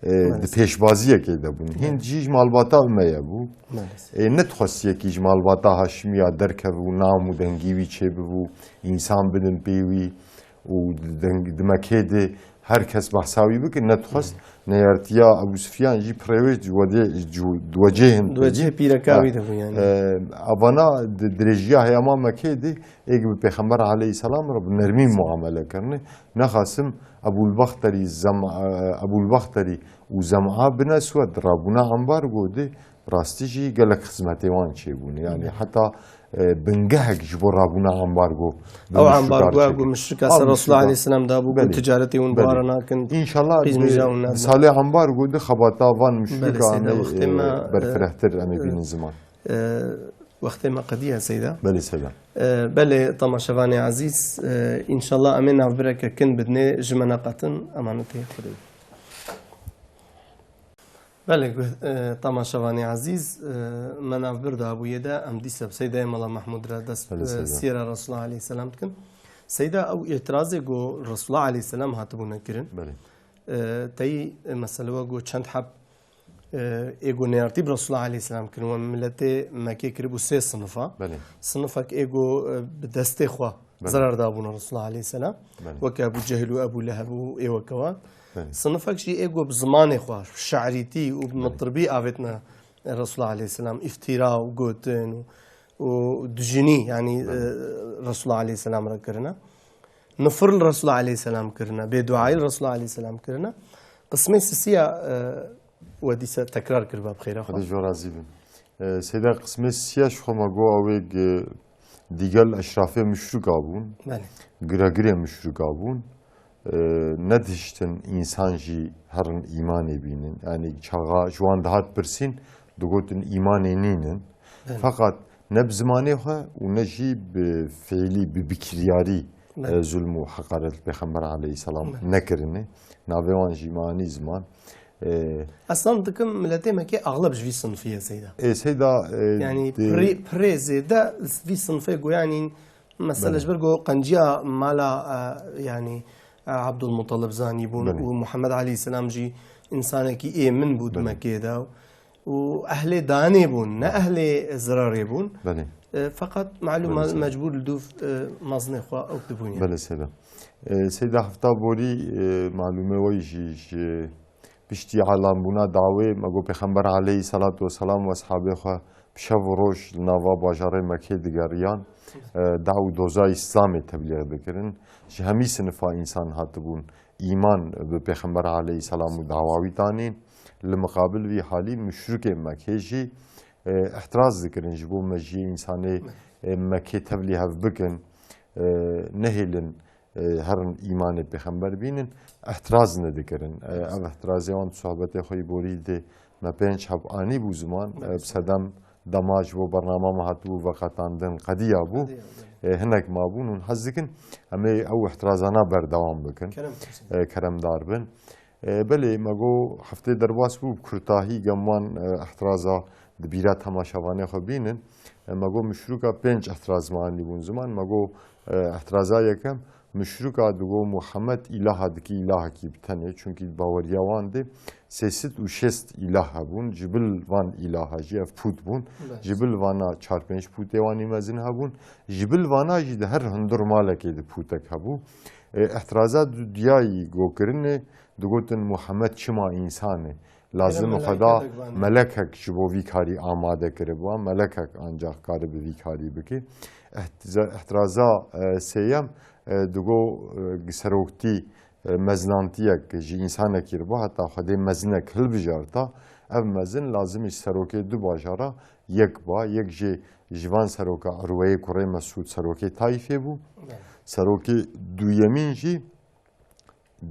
e, Maalesef. di pêşbaziyekê de bûn. Hind Evet. jî ji malbata Umeye bû. Maalesef. E, nedixwest yekî ji malbata Haşimiya derkeve û nam û dengî wî çêbibû, însan bidin pê wî û di deng-, di Mekê de her kes behsa wî bike, nedixwest. Evet. Neyartiya Ebû Sufyan jî pirê wê ji wedê, ji, di wecê Hind Di wecê de. pîreka Ha. wî de bû yani. E, avana di dirêjiya heyama Mekê de êk bi Pêxember aleyhisselam re bi nermî muamele kirine. Nexasim Ebûl Bexterî, Zem-, e, Ebûl Bexterî û Zem'a bin Eswed rabûna ambargo de rastî jî gelek xizmetê wan çêbûne. Yani Hı. heta, e, bingehek ji bo rabûna ambargo bi Ew muşrikar ambargoya çêbû. ku muşrika ser Ew Resulullah muşrika. aleyhisselam dabû, ku Belê. ticaretê hûn Belê. buhara nakin, Înşallah qîz di, mîja hûn di nabin. salê ambargo de xebata van Belê, muşrika seyda, me, wextê e, me, e, berfirehtir em ê e, bînin ziman. e, wextê me qediya, seyda. Belê, seyda. E, belê, temaşevanê ezîz, e, înşallah em ê navbireke kin bidinê, ji me neqetin, emanetê Xwedê. Belê, guh-, e, temaşevanê ezîz, e, me navbir dabûyê de, em dîsa bi Seydayê Mela Mehmûd re dest, Belê, e, seyda. siyera Resulullah aleyhisselam dikin. Seyda, ew îtirazê ku Resulullah aleyhisselam hatibûne kirin. Belê. E, teyî, e, mesele we ku çend heb, e, ê ku neyartî bi Resulullah aleyhisselam kirin, we miletê Mekê kiribû sê sinifa. Belê. Sinifek ê ku, e, bi destê xwe Belê. zerar dabûne Resulullah aleyhisselam. Belê. Weke Ebû Cehil û Ebû Leheb û ê weke wan. Belê. Sinifek jî ê ku bi zimanê xwe, şe'rîtî û bi Belê. mitribî avêtine Resulullah aleyhisselam, îftîra û gotin û, û dijinî, yanî, Belê. e, Resulullah aleyhisselam re kirine. Nifir li Resulullah aleyhisselam kirine. Bêduayî li Resulullah aleyhisselam kirine. Qismê sisiya, e, we dîsa tekrar kiriba bi xêra xwe. Xwedê ji we razî bin. E, Seyda, qismê sisiya ji xwe me got ew ê g-, digel eşrafê muşrika bûn. Belê. Giregirê muşrika bûn. E, nedihiştin însan jî herin îmanê bînin. Yanî çaxa ji wan dihat pirsîn, digotin îmanê nînin. Belê. Feqat ne bi zimanê xwe û ne jî bi fiilî, bi bikiryarî, Belê. e, zulm û heqaret li Pêxember aleyhisselam Belê. nekirine. Navê wan jî me anî ziman. E, Ez zan dikim miletê Mekê axleb ji vî sinfî ye, Seyda. Ê, Seyda, e, Yanî di- pirê, pirê zêde vî sinfê goyanîn, mesela Belê. ji ber ku qenciya mala, e, yanî, e, Abdulmutalib zanî bûn Belê. û Muhammed aleyhisselam jî însanekî êmin bû di Belê. Mekê de û ehlê danê bûn, ne ehlê zirarê bûn. Belê. E, feqet malûm Belê, me-, Seyda. mecbûr li dûv, e, mezinê xwe ew dibûn. Belê, Seyda. E, Seyda, hefta borî, e, malûmê we jî ji Piştî elanbûna dawê, me got Pêxember aleyhî selatu weselam û eshabê xwe bi şev û roj li nava bajarê Mekê digeriyan, e, daw û doza Îslamê teblîx dikirin. Ji hemî sinifa însan hatibûn îman bi Pêxember aleyhî selam û dawa wî tanîn. Li miqabil vî halî muşrikên Mekê jî, e, îhtiraz dikirin ji bo mejiyê însanê, e, Mekê tevlî hev bikin, e, nehêlin e, herin îmanê pêxember bînin, îhtiraz nedikirin. E, ev îhtirazê wan di sohbetê xwe yî borî de me pênc heb anî bû ziman. E, bi sedem dema ji bo bernama me hatibû veqetandin qediya bû. Qediya, belê. E, hinek mabûn hûn hez dikin. Em ê ew îhtirazana berdewam bikin. Kerem, E, keremdar bin. E, belê, me got heftê derbas bû, bi kurtahî gem wan, e, îhtiraza di bîra temaşevanê xwe bînin. E, me got muşrika pênc îhtiraz me anî bûn ziman. Me got, e, îhtiraza yekem, muşrika digot Muhammed îlaha dikî îlahekî bi tenê. Çunkî di baweriya wan de sê sed û şêst îlah hebûn. Ji bil van îlaha jî ev pût bûn. Belê. Ji bil vana çar pênc pûtê wanî mezin hebûn. Ji bil vana jî di her hundir malekê de pûtek hebû. E, îhtiraza du-, duyayî gokirinê digotin Muhammed çima însan e? Lazim Gere xwe da melekek vane. Melekek ji bo vî karî amade kiriba. Melekek ancax karibe vî karî bike. Îhtiza-, îhtiraza, e, sêyem, e, digo, e, seroktî, e, mezinantiyek ji însanekî re ba, heta Xwedê mezinek hilbijarta. Ev mezin lazim e ji serokê du bajara yek ba. Yek jê ji van seroka Urweyê kurê Mesûd serokê Taîfê bû. Belê. Serokê duyemîn jî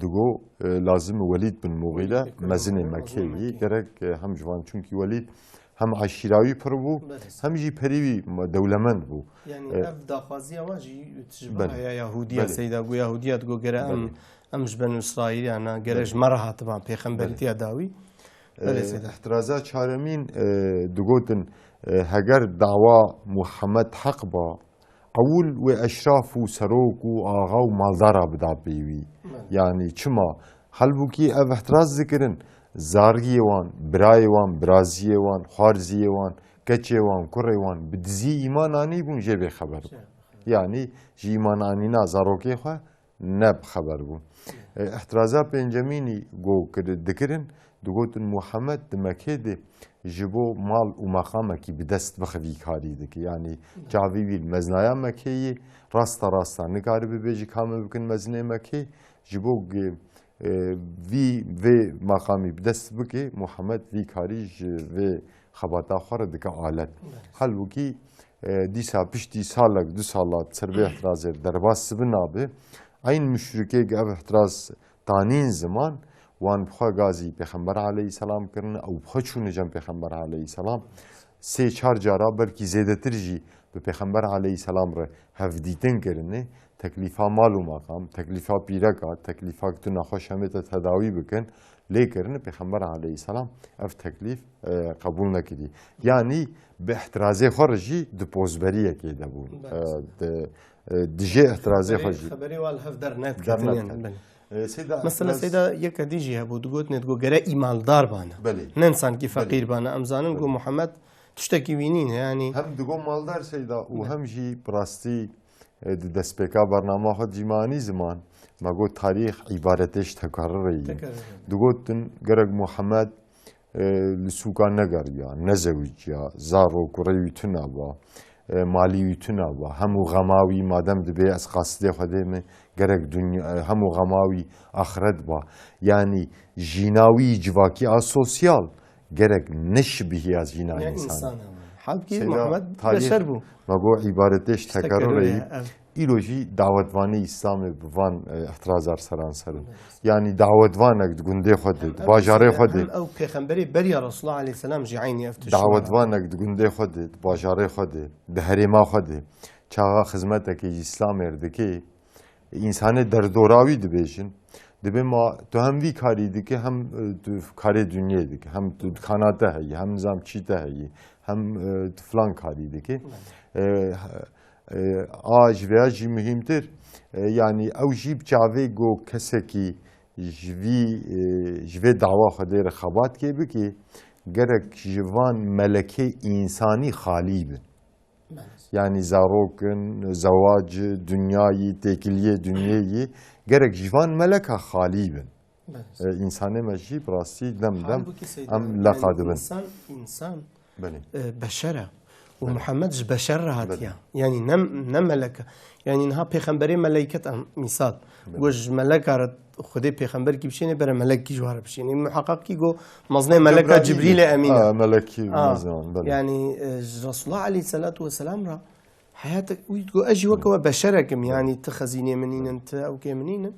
digo, e, lazim e Welîd bin Muxîre, Welîd bin mezinê Muxîre, Mekê mezinê yî. Mekê. Gerek, e, hem ji van, çunkî Welîd hem eşîra wî pir bû, Belê. hem jî perî wî me-, dewlemend bû. Yanî E, ev daxwaziya wan jî ji Belê. Bahaya Yahudiya Belê. Seyda, ku Yahudiya digo gere em, Belê. em ji Benû Îsraîl, yana gere Belê. ji me re hatiban pêxemberîtiya Belê. dawî. E, Belê Seyda. Îhtiraza çaremîn, e, digotin, e, heger dawa Muhammed heq ba, ewil wê eşraf û serok û axa û maldara bida pê wî. Belê. Yanî çima? Halbûkî ev îhtiraz dikirin, zariyê wan, birayê wan, biraziyê wan, xwarziyê wan, keçê wan, kurê wan bi dizî îman anîbûn, jê bêxeber bûn. Jê bêxeber. Yanî ji îman anîna zarokê xwe ne bi xeber bûn. E, îhtiraza pêncemînî go kir-, dikirin, digotin Muhammed di Mekê de ji bo mal û meqamekî bi dest bixe vî karî dike. Yanî çavî wî li mezinaya Mekê yê, rasta rasta nikaribe bêje ka me bikin mezinê Mekê. Ji bo ge-, e, vî, vê meqamî bi dest bike, Muhammed vî karî ji vê xebata xwe re dike alet. Belê. Halbûkî, e, dîsa piştî salek, du sala di ser vê îhtirazê re derbas sibi nabe. Eyn muşrikê ge ev îhtiraz tanîn ziman, wan bi xwe gazî Pêxember aleyhîselam kirine, ew bi xwe çûne cem Pêxember aleyhîselam. Sê çar cara, belkî zêdetir jî bi Pêxember aleyhîselam re hevdîtin kirine. Teklîfa mal û meqam, teklîfa pîreka, teklîfa ku tu nexweş em ê te tedawî bikin, lê kirine. Pêxember aleyhîselam ev teklîf, e, qebûl nekirî. Yanî bi îhtirazê xwe re jî di pozberiyekê de bûn. Belê. E, di, e, dijê îhtirazê xwe Xeberê, jî xeberê wan li hev derneketine. Derneketine. Belê. E, Seyda Mesela îhtiraz- Seyda yeke dî jî hebû, digotinê digo gere îmandar bane. Belê. Ne însankî Belê. feqîr bane. Em zanin ku Belê. Muhammed tiştekî wî nîne, yanî Hem digo maldar Seyda û Belê. hem jî bi rastî, e, di destpêka bernama xwe de jî me anî ziman, me got tarîx îbaretê ji tekerrurê yî. Tekerrurê. Digotin gerek Muhammed, e, li sûka negeriya, nezewiciya, zar û kurê wî tune ba. E, malî wî tuna ba. Hemû xema wî madem dibê ez qasidê Xwedê me, gerek dinya, e, hemû xema wî axiret ba. Yanî jîna wî civakî a sosyal, gerek neşbihiya jîna Ya însan. Însan ama. Halbuki Seyda Muhammed tarîx beşer bû. Me got îbaretê ji tekerrurê Tekerrurê, yî. Evet. Îro jî dawetvanê Îslamê bi van, e, îhtirazar seranser in. Evet. Yanî dawetvanek di gundê xwe de, di Hem bajarê Seyda, xwe de. Hem ew pêxemberê beriya Resulullah aleyhisselam jî eynî ev tişt. Dawetvanek di gundê xwe de, di bajarê xwe de, di herêma xwe de. Çaxa xizmetekê ji Îslamê re dike, Însanê derdora wî dibêjin. Dibê ma tu hem vî karî dike, hem, e, tu karê dinyê dike. Hem tu dikana te heyî, hem nizam çî te heyî, hem, e, tu filan karî dike. E, e, a ji vêya jî muhîmtir, e, yanî ew jî bi çavê ku kesekî ji vî, e, ji vê dawa Xwedê re xebat kê bike, gerek ji van melekê însanî xalî bin. Belê. Yanî zarok in, zewac, dinyayî, têkiliyê dinyê yî, gerek ji van meleka xalî bin. Belê. E, însanê me jî bi rastî dem dem Halbuki Seyda, em yanî leqa dibin. Însan, însan, Belê. e, beşer e. Û Belê. Muhammed ji beşer re hatiye. Belê. Yanî ne, ne melek e. Yanî niha pêxemberê meleyket em, misal. Belê. Got ji meleka re Xwedê pêxemberkî bişêne, bere melekî ji wa re bişêne. Muheqeqkî got, mezinê Cebraîl. meleka Cibrîl e Emîn e. Ha, melekî Ha, mezin, belê. Yanî, e, ji Resulullah aleyhisselatu vesselam re heyatek wî got, ez jî weke we beşerek im, yanî ti xezînê min nînin, ti ewkê min nînin.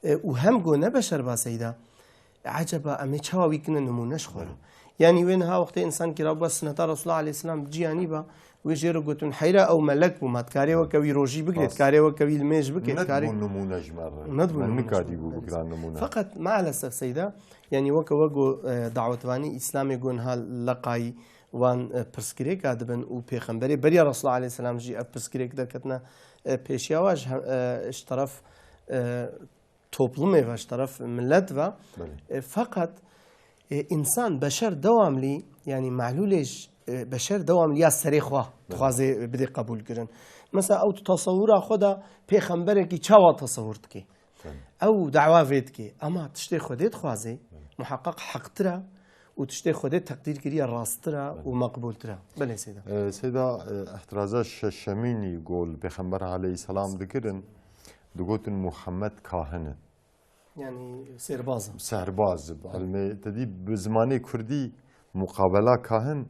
E, û hem got ne beşer ba Seyda. Eceba em ê çawa wî kine nimûne ji xwe re? Belê. Yanî wê niha wextê însan kira ba sineta Resulullah aleyhisselam ciyanî ba, wê jê re gotin, heyra ew melek bû, ma dikarê weke wî rojî bigirê, Rast. dikarê weke wî limêj bikê, dikarê Nedibû nimûne ji me re. Nedibû Me nimûne ji nikarî me bû re. bikira nimûne. Feqet maalesef Seyda, yanî weke we got, e, dawetvanî Îslamê got niha leqayî wan, e, pirsgirêka dibin û pêxemberê beriya Resulullah aleyhisselam jî ev pirsgirêk derketine, e, pêşiya we ji he-, e, ji teref, e, toplumê ve, ji teref millet ve. Belê. E, feqet, e, însan, beşer dewamlî, yanî mehlûlê j-, e, beşer dewamlî ya serê xwe Belê. dixwaze bidê qebûl kirin. Mesela ew tu tesewura xwe de pêxemberekî çawa tesewur dike? Belê. Ew dawa vê dike. Ama tiştê Xwedê dixwaze, Belê. muheqeq heqtir e û tiştê Xwedê teqdîr kiriye rasttir e û Belê. meqbûltir e. Belê Seyda. E, Seyda, e, îhtiraza şeşemînî ku li Pêxember aleyhisselam dikirin, digotin Muhammed kahin e. Yanî sêrbaz e. Sêrbaz e. Bi ilmê te dî bi zimanê kurdî muqabela kahin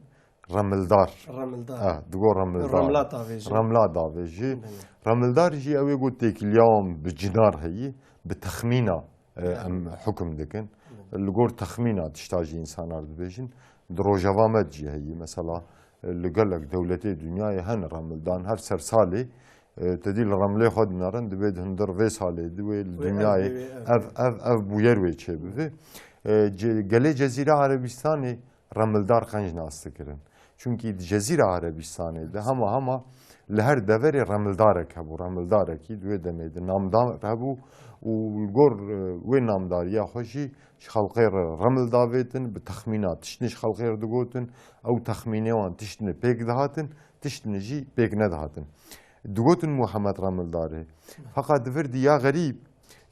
remildar. Remildar. Ha, digo remildar. Remla davêjin. Remla davêjî. Belê. Remildar jî ew ê ku têkiliya wan bi cinar heyî, bi texmîna, e, Belê. em hukm dikin. Belê. Li gor texmîna tişta jî însanar dibêjin. Di rojeva me de jî heyî. Mesela, e, li gelek dewletê dinyayê hene remildan. Her ser salê, e, te dî li remlê xwe dinerin, dibê di hundir vê salê di wê li Wê ev, dinyayê wê, wê, ev, ev, ev, ev bûyer wê çêbibe. E, ce-, gelê Cezîra Erebistanê remildar qenc nas dikirin. Çunkî di Cezîra Erebistanê de hema hema li her deverê remildarek hebû. Remildarekî di wê demê de namdar hebû û li gor, e, wê namdariya xwe jî ji xelqê re remil davêtin, bi texmîna tiştine ji xelqê re digotin, ew texmînê wan tiştine pêk dihatin, tiştine jî pêk nedihatin. Digotin Muhammed remildar e. Feqet di vir diya xerîb,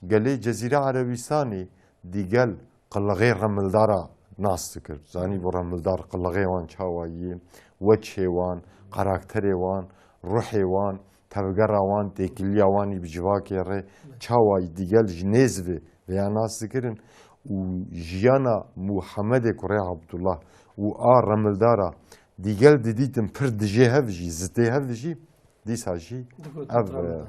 gelê Cezîra Erebistanê dîgel qilixê remildara nas dikir. Zanî bû remildar qilixê wan çawa yî, weçhê wan, karakterê wan, ruhê wan, tevgera wan, têkiliya wan î bi civakê re çawa yî dîgel ji nêz ve veya nas dikirin û jiyana Muhammedê kurê Abdullah û a remildara dîgel didîtin pir dijê hev jî, zitê hev jî, dîsa jî Digot ev, remildar.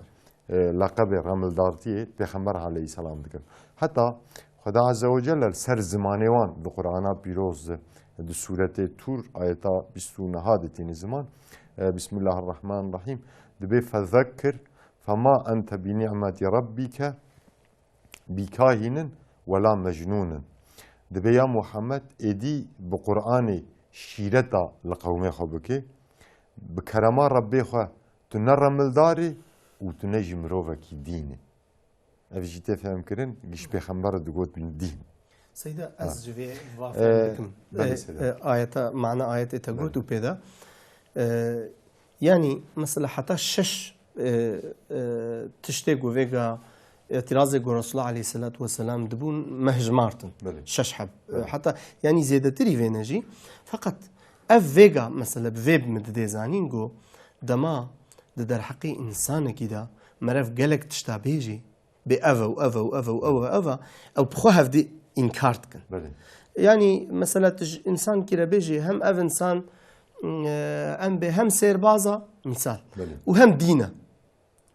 e, e, leqebê remildartiyê Pêxember aleyhisselam dikin. Heta Xweda Azze ve Celle li ser zimanê wan di Qur'ana pîroz de, di sûretê Tur, ayeta bîst û neha de tîne ziman. E, Bismillahirrahmanirrahîm. Dibê fezekkir fema ente bi ni'meti rabbike bikahînin wela mecnûnin. Dibê ya Muhammed êdî bi Qur'anê şîreta li qewmê xwe bike. Bi kerema Rebbê xwe tu ne remildar î û tu ne jî mirovekî dîn î. Ev jî tê fehmkirin, giş pêxember digotin dîn. Seyda, Ha. ez ji vê va E, fehmdikim. belê E, Seyda. e, ayeta, mana ayetê te got Belê. û pê de. E, yanî, mesela heta şeş, e, e, tiştê ku vêga îtirazê ku Resulullah aleyhisselatu vesselam dibûn meh jimartin. Belê. Şeş heb. E, Belê. heta, yanî zêdetirî vêne jî. Feqet ev vêga, mesela bi vê min didê zanîn ku dema di derheqê însanekî de merev gelek tişta bêjî, bê ev e û ev e û ev e û ev e, ev e, ew bi xwe hevdî înkar dikin. Belê. Yanî, mesela, tu ji însankî re bêjî, hem ev însan, e, em bê hem sêrbaz e, mîsal, Belê. û hem dîn e.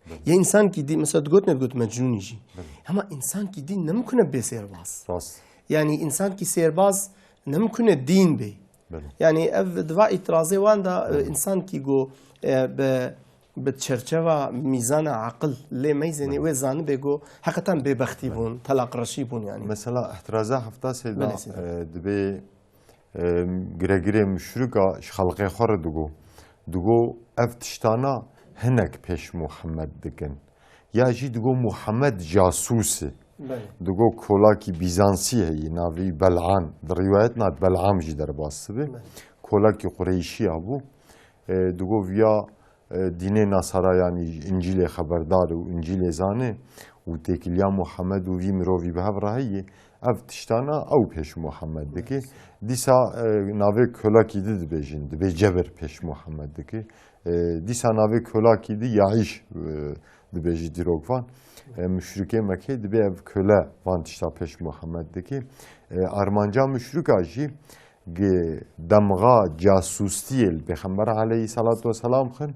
Belê. Ya însankî dî, mesela, digot ne digot mecnûnî jî. Belê. Hema însankî dî nemikune bê sêrbaz. Rast. Yanî, însankî sêrbaz nemikune dîn bê. Belê. Yanî, ev di va îtirazê wan de, e, Belê. însankî go, e, bi, bi çerçeva mîzana aqil lê meyzênê Belê. wê zanibê go heqetan bêbextî Belê. bûn, telaqreşî bûn, yanî. Mesela, îhtiraza hefta sê de, Belê, sê de. e, dibê, e, giregirê muşrika ji xelqê xwe re digo. Digo, ev tiştana hinek pêş Muhammed dikin. Ya jî digo Muhammed casûs e. Belê. Digo kolakî Bîzansî heyî, navê Bel'am. Di rîwayet na Bel'am jî derbas dibe. Belê. Kolakî Qureyşî ya bû. E, digo viya, e, dînê Nasara, yanî Încîlê xeberdar û Încîlê zane û têkiliya Muhammed û vî mirovî bi hev re heye. Ev tiştana ew pêş Muhammed dike. Dîsa, e, navê kolakî di dibêjin, dibê Cebir pêş Muhammed dike. E, dîsa navê kolakî di Yaîş, e, dibêjî dîrokvan. E, muşrikê Mekê dibê ev kole van tişta pêş Muhammed dike. E, armanca muşrika jî gi demxa casûstiyê li Pêxember aleyhissalatu vesselam xin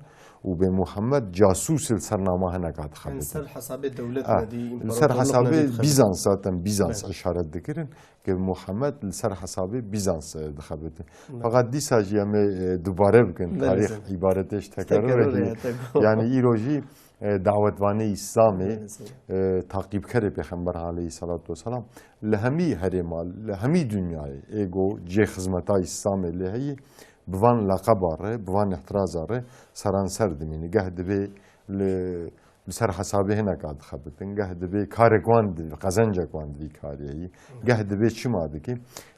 û bê Muhammed casûs li ser nama hineka dixebite. Yanî ser hesabê dewlet Ah, nedî, li ser împaratorluk hesabê nedî dixebite. Bîzans, zaten Bîzans Evet. işaret dikirin. Ke Muhammed li ser hesabê Bîzans, e, dixebite. Belê. Feqet dîsa jî em ê, e, dubare bikin. Belê, Tarîx sê. îbaretê ji tekerûrê Tekerûrê ye. ye, tekerûr. Yanî îro jî, e, dawetvanê Îslamê, Belê, sê. e, taqîbkerê Pêxember aleyhissalatu vesselam li hemî herêma, li hemî dinyayê ê go cê xizmeta Îslamê lê heye, bi van leqeba re, bi van îhtiraza re seranser dimîne. Geh dibê li li ser hesabê hineka dixebitin. Geh dibê karek wan di, qezencek wan di vî karî heyî. Geh dibê çima dike.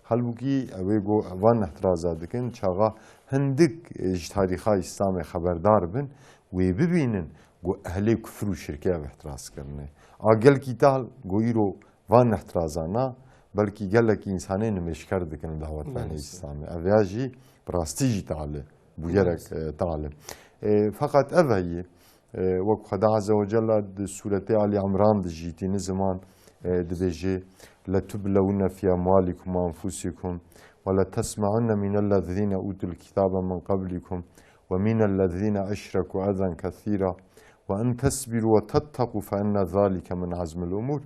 Halbûkî ew ê go van îhtiraza dikin, çaxa hindik, e, ji tarîxa Îslamê xeberdar bin, wê bibînin ku ehlê kufir û şirkê ev îhtiraz kirine. A gelkî tal go îro van îhtirazana belkî gelekî însanê nimêjker dikin dawetvanê Maalesef. Îslamê. Ev ya jî bi rastî jî tal e, bûyerek, Maalesef. e, tal e. E, feqet ev heye, E, wek Xweda Azze ve Celle di Sûretê Ali Imran de jî tîni ziman, e, dibêje, "Letublewunne fî emwalikum ve enfusikum ve letesme'unne minellezîne utul kitabe min qablikum ve minellezîne eşreku ezen kesîra ve in tesbiru ve tettequ fe inne zalike min azmil umur."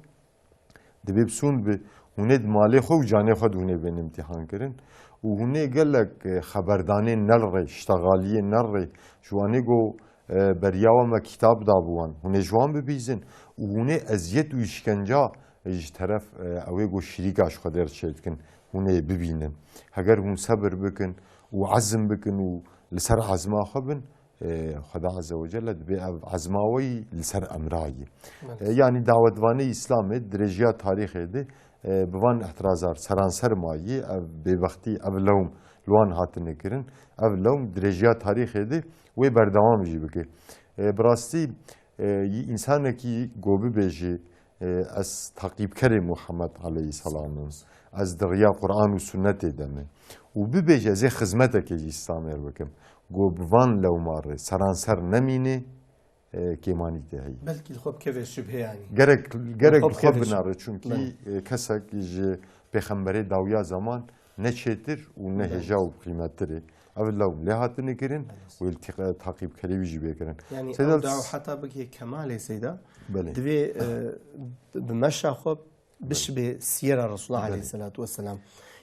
Dibê bi sûnd bi hûnê di malê xwe û canê xwe de hûnê bên îmtîhan kirin. Û hûnê gelek, e, xeberdanê nerrê, ştexaliyê nerrê, ji wanê go, e, beriya we me kitab dabû wan, hûnê ji wan bibîzin. Û hûnê eziyet û îşkenca, e, ji teref, e, ew ê go şirîka ji Xwedê re çêdikin, hûnê bibînin. Heger hûn sebir bikin û ezm bikin û li ser ezma xwe bin, e, Xweda Azze ve Celle dibê ev ezma we yî li ser emra yî. Evet. E, yanî dawetvanê Îslamê dirêjiya tarîxê de, e, bi van îhtirazar seranser mayî, ev bêbextî, ev lewm li wan hatine kirin. Ev lewm dirêjiya tarîxê de wê berdewam jî bike. E, bi rastî, e, yî însanekî go bibêje, e, ez taqîbkerê Muhammed aleyhisselam im. Ez di riya Quran û Sunnetê de me. Û bibêje ez ê xizmetekê ji Îslamê re bikim. Go bi van lewma re seranser nemîne, e, kêmanî tê heyî. Belkî li xwe bikeve şibhe yanî. Gerek, gerek Xwe bi xwe bikeve şibhe. binare, çunkî, Belê. e, kesek ji pêxemberê dawiya zaman ne çêtir û ne Belê. hêja û qîmettir e. Ev lewm lê hatine kirin, Belê. wê li tîq-, taqîbkerê wî jî bê kirin. Yanî Seyda ew daw heta bigihê kemalê Seyda, Belê. divê, e, bi meşa xwe bişibê siyera Resulullah Belê. aleyhisselatu vesselam.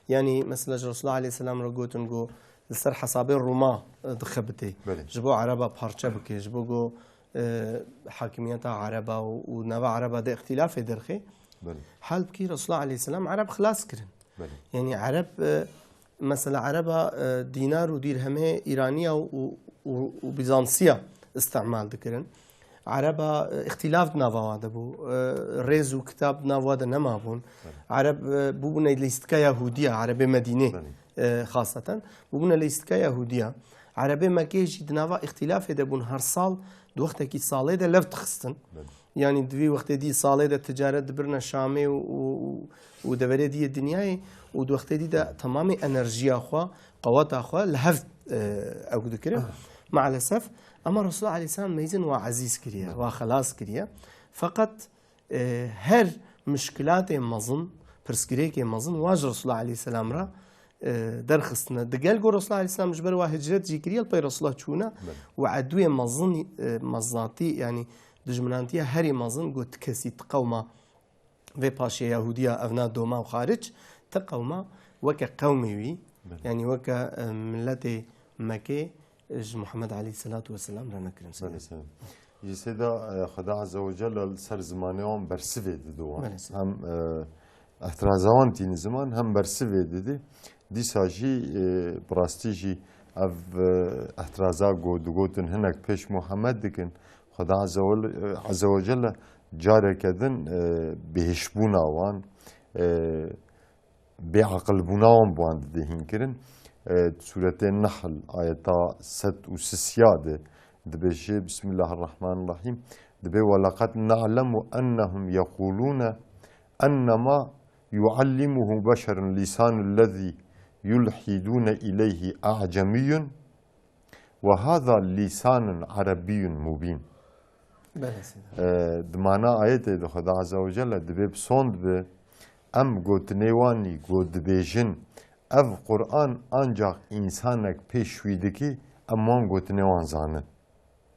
Yanî mesela ji Resulullah aleyhisselam re gotin ku li ser hesabê Rûma, e, dixebitê. Belê. Ji bo Ereba parçe bike, ji bo ku, e, hakimiyeta Ereba û, û nava Ereba de îxtilafê derxê. Belê. Halbûkî Resulullah aleyhisselam Ereb xilas kirin. Belê. Yanî Ereb, e, mesela Ereba, e, dînar û dîrhemê Îraniya û, û, û Bîzansiya îstimal dikirin. Ereba, e, îxtilaf di nava wa de bû. E, rêz û kitab di nav wa de nema bûn. Belê. Ereb, e, bûbûne lîstika Yahûdiya, Erebê Medînê, Belê. e, xaseten. Bûbûne lîstika Yahûdiya. Erebê Mekê jî di nava îxtilafê de bûn. Her sal di wextekî salê de lev dixistin. Belê. Yanî di vî wextê dî salê de ticaret dibirine Şamê û, û, û, û deverê dî yê dinyayê û di wextê dî de temamê enerjiya xwe, qeweta xwe li hev, e, ew dikirin. Maalesef, ama Resulullah aleyhisselam meyzin wa ezîz kiriye, wa xelas kiriye. Feqet, e, her muşkilatê mezin, pirsgirêkê mezin, wa ji Resulullah aleyhisselam re, e, derxistine. Digel ku Resulullah aleyhisselam ji ber wa hicret jî kiriye, li pey Resulullah çûne û edwê mezin, e, meznatî, yanî dijminantiya herî mezin, got kesî ti qewma vê paşê Yahûdiya evna doma û xaric, ti qewma weke qewmê wî, Belê. yanî weke, e, miletê Mekê, e, ji Muhammed aleyhisselatu vesselam re nekirin. Belê, selam. Ji sêda, e, Xweda Azze ve Celle li ser zimanê wan bersivê dide wan. Belê, selam. Hem, e, ehtiraza wan tîni ziman, hem bersivê dide. Dîsa jî, e, bi rastî jî ev, e, ehtiraza ku digotin hinek pêş Muhammed dikin, Xweda Azze ve, Azze ve Celle careke din, e, bêhişbûna wan, e, bêaqilbûna wan bi wan dide hînkirin. E, Sûretê Nehl, ayeta sed û sisiya de dibêje, Bismillahirrahmanirrahîm, dibê, "Ve leqed na'lemu ennehum yequlûne ennema yuallimuhu beşerun lîsanullezî yulhîdûne ileyhî a'cemiyyun." Ve hâzâ lîsanun erebiyyun mubîn. Belê, seyda. E, di mana ayetê de Xweda Azze ve Celle dibê bi sond bi, em gotinê wanî ku dibêjin, ev Qur'an ancak însanek pêş wî dikî, em wan gotinê wan zanin.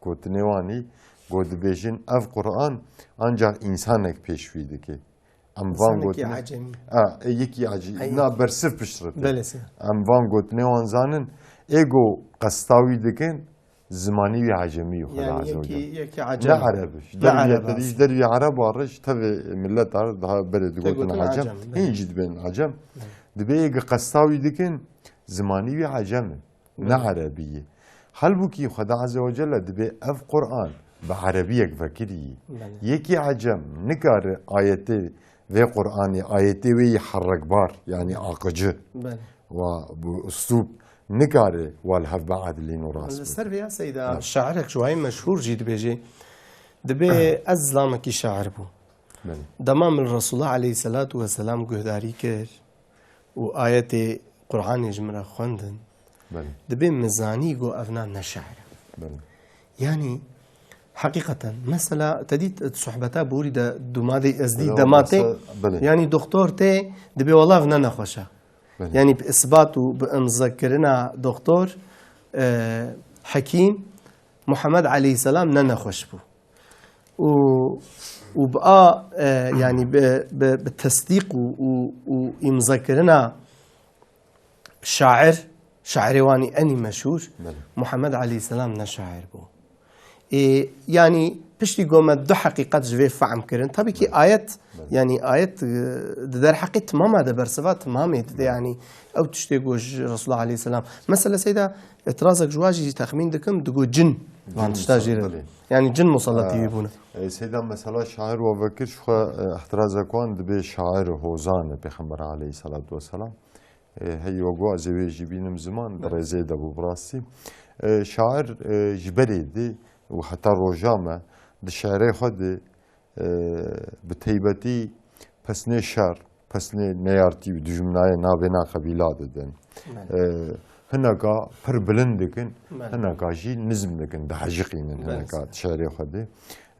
Gotinê wanî ku dibêjin, ev Qur'an ancak însanek pêş wî dikî. Em van Însanekî gotinê ecemî. A, e, yekî ecî. Ey. Na bersiv piştre te. Belê, sê. Em van gotinê wan zanin. Ê go qesta wî dikin, zimanî wî ecemî yo, Xweda Yani Azze ve yekî, Celle. yekî Ne ecemî. Ereb iş. Ne Derviye Ereb te dî, aslında. Derviye Ereb a riş, tevê millet a daha berê digotin gotin ecem. Ecem, belê. Hîn jî dibên ecem. Belê. Dibê ê go qesta wî dikin, zimanî wî ecem e. Ne Belê. Erebî ye. Halbûkî Xweda Azze ve Celle dibê ev Qur'an bi erebiyek vekirî ye. Belê. Yekî ecem nikare ayetê vê Qur'anê, ayetê wê yî herrekbar, yanî aqicî. Belê. Wa bi uslûb nikare wa li hev biedilîn û rast Li bike. ser vê ya seyda Evet. şairek ji wayî meşhûr jî dibêje. Dibê ez zilamekî şair bû. Belê. Dema min Resulullah aleyhisselatu vesselam guhdarî kir, û ayetê Qur'anê ji min re xwendin, Belê. dibê min zanî ku evna ne şair e. Belê. Yanî, heqîqeten, mesela, te dît, di sohbeta borî de dûmadê ez dî Belê, dematê, mesela, belê. yanî, doktor tê, dibê, "Wela ev ne nexweş e." Belê. Yanî, bi isbat û bi imzekirina doktor, e, hekîm, Muhammed aleyhisselam ne nexweş bû. û, û bi a, e, yanî bi, bi, bi tesdîq û, û, û îmzekirina şair, şairê wanî enî meşhûr, Belê. Muhammed aleyhisselam ne şair bû. Ê, yanî piştî ku me du heqîqet ji vê fehm kirin. Tabii ki Belê. ayet, Belê. yanî ayet, e, di derheqê timama de bersiva timamê dide. Belê. Yanî ew tiştê ku ji Resulullah aleyhisselam. Mesela seyda, itirazek ji wa jî texmîn dikim, digo cin van Cin tişta jê re. musallat, belê. Yanî cin musallat Ha, wî bûne. e, Seyda mesela şair wa vekir ji xwe, e, ihtirazek wan dibê şair hozan e Pêxember aleyhissalatu vesselam. E, hey wa go ez ê wê jî bînim ziman, di Belê. rêzê de bû bi rastî. E, şair, e, ji berê de û heta roja me di şiirê xwe de e, bi teybetî pesnê şer, pesnê neyartî û dijminayê navêna qebîla didin. Belê. E, hineka pir bilind dikin, Belê. hineka jî nizm dikin, dihejiqînin Belê, hineka seyda. şerê xwe de.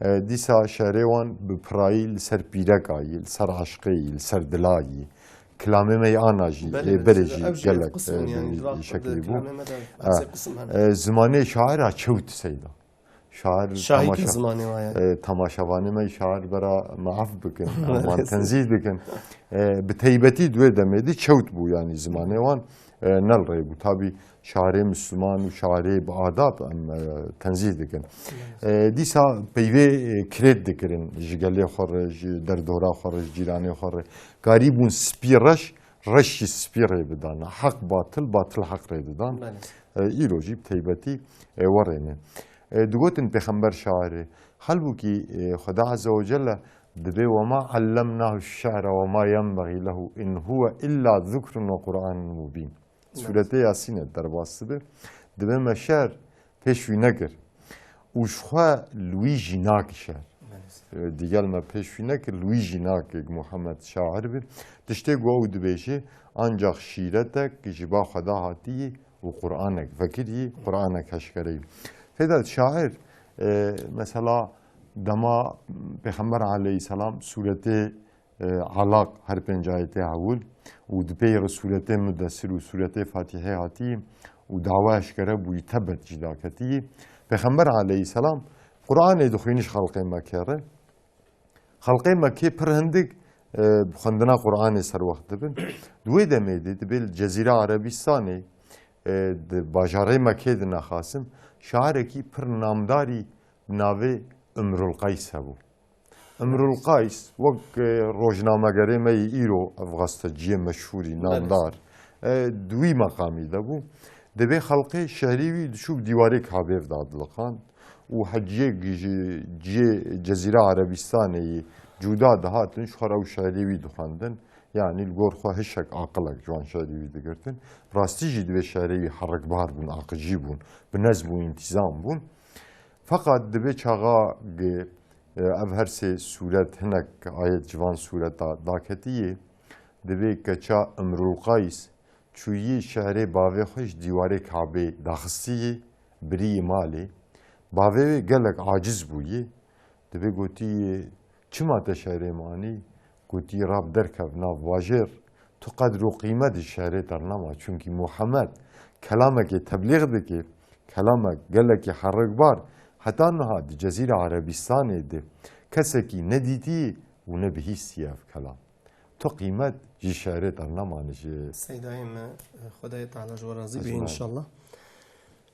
E, dîsa şerê wan bi pirayî li ser pîreka yî, li ser aşqê yî, li ser dila yî. Kilamê me yê ana jî, Belê, ê belê, berê seyda. jî Ev jî gelek, qism, e, yanî, bi di va-, şeklî di bû. kilamê me de E, ez ê qism hene. e, zimanê şaira çewt seyda. Şair Şahî temaşa-, zimanê wa ye. e, temaşevanê me şair bera me af bikin, wan tenzîh dikin. E, bi teybetî di wê demê de çewt bû, yanî zimanê wan, e, ne li rê bû. Tabî şairê Misliman û şairê bi adab em, e, tenzîh dikin. E, dîsa peyvê, e, kirêt dikirin ji gelê xwe re, ji derdora xwe re, ji cîranê xwe re. Karî bûn spî reş, reş jî spî rê bidana. Heq batil, batil heq rê didan. Belê. E, îro jî bi teybetî, e, werê ne. E, digotin Pêxember şairê. Halbûkî, e, Xweda Azze ve Celle dibê, "Ve ma allemnahu şi're ve ma yenbegî lehu in huve illa zikrun ve Qur'anun mubîn." Belê. Sûretê Yasîn e derbas dibe. Dibê me şer pêş wî nekir. Û ji xwe li wî jî nake şer. Belê. E, digel me pêş wî nekir, li wî jî nake ku Muhammed şair be. Tiştê ku ew dibêje, ancak şîretek ji ba Xweda hatiyî û Qur'anek vekirî, Qur'anek eşkereyî. Seyda şair, e, mesela dema Pêxember aleyhisselam sûretê, e, Alaq her pênc ayetê ewil û di pey re sûretê Muddessir û sûretê Fatihê hatî û dawa eşkere bûyî tebet jî daketî. Pêxember aleyhisselam Qur'anê dixwînî ji xelqê Mekke re. Xelqê Mekkê pir hindik, e, xwendina Qur'anê serwext dibin. Di wê demê de dibê li Cezîra Erebistanê, e, di bajarê Mekkê de nexasim, şairekî pir namdarî bi navê Imrul Qays hebû. Imrul Qays wek, e, rojnamegerê me yê îro, ev gazeteciyê meşhûrî, Belê. namdar, e, di wî meqamî de bû. Dibê xelqê şehrê wî diçû bi dîwarê Kabê ve dadiliqand û heciyê ji ciyê Cezîra Erebistanê yî cuda dihatin, ji xwe re ew şehrê wî dixwendin. Yanî li gor xwe hişek aqilek ji wan şehrê wî digirtin. Rastî jî divê şehrê wî herikbar bûn, aqicî bûn, bi nezm û întîzam bûn. Feqat dibê çaxa gi-, e, ev her sê sûret hinek ayet ji van sûreta daketiyê, dibê keça Imrul Qays çûyî şehrê bavê xwe ji dîwarê Kabê daxistiyê, birî malê. Bavê wê gelek aciz bûyî. Dibê gotî, "Çima te şehrê manî?" Gotî, "Rab derkev nav bajêr. Tu qedr û qîmet ji şehrê te nema. Çunkî Muhammed kelamekê teblîx dike, kelamek gelekî herikbar. Heta niha di Cezîra Erebistanê de kesekî nedîtî û ne bihîstiye ev kelam. Tu qîmet ji şehrê te nema." Ji Seydayê me, Xwedayê Teala ji we razî be Ecmaîn. înşallah.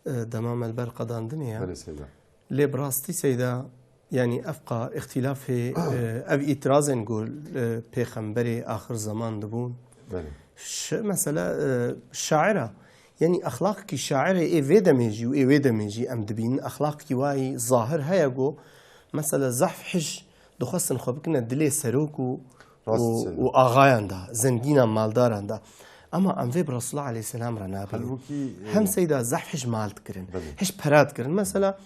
E, dema me li ber qedandinê ye. Belê Seyda. Lê bi rastî Seyda, yanî ev qa îxtîlafê, e, ev îtirazên ku, e, pêxemberê axir zeman dibûn. Belê. Ş-, mesela, e, şaira, yanî exlaqkî şairê ê vê demê jî û ê wê demê jî em dibînin, exlaqkî wayî zahir heye ku, mesela zehf hij dixwestin xwe bikine dilê serok û, Rast û, Seyda. û axayan da, zengînan, maldaran da. Ama em vê bi Resulullah aleyhisselam re nabînin. Halbûkî, e, Hem Seyda zehf hij mal dikirin, Belê. hij pera dikirin. Mesela,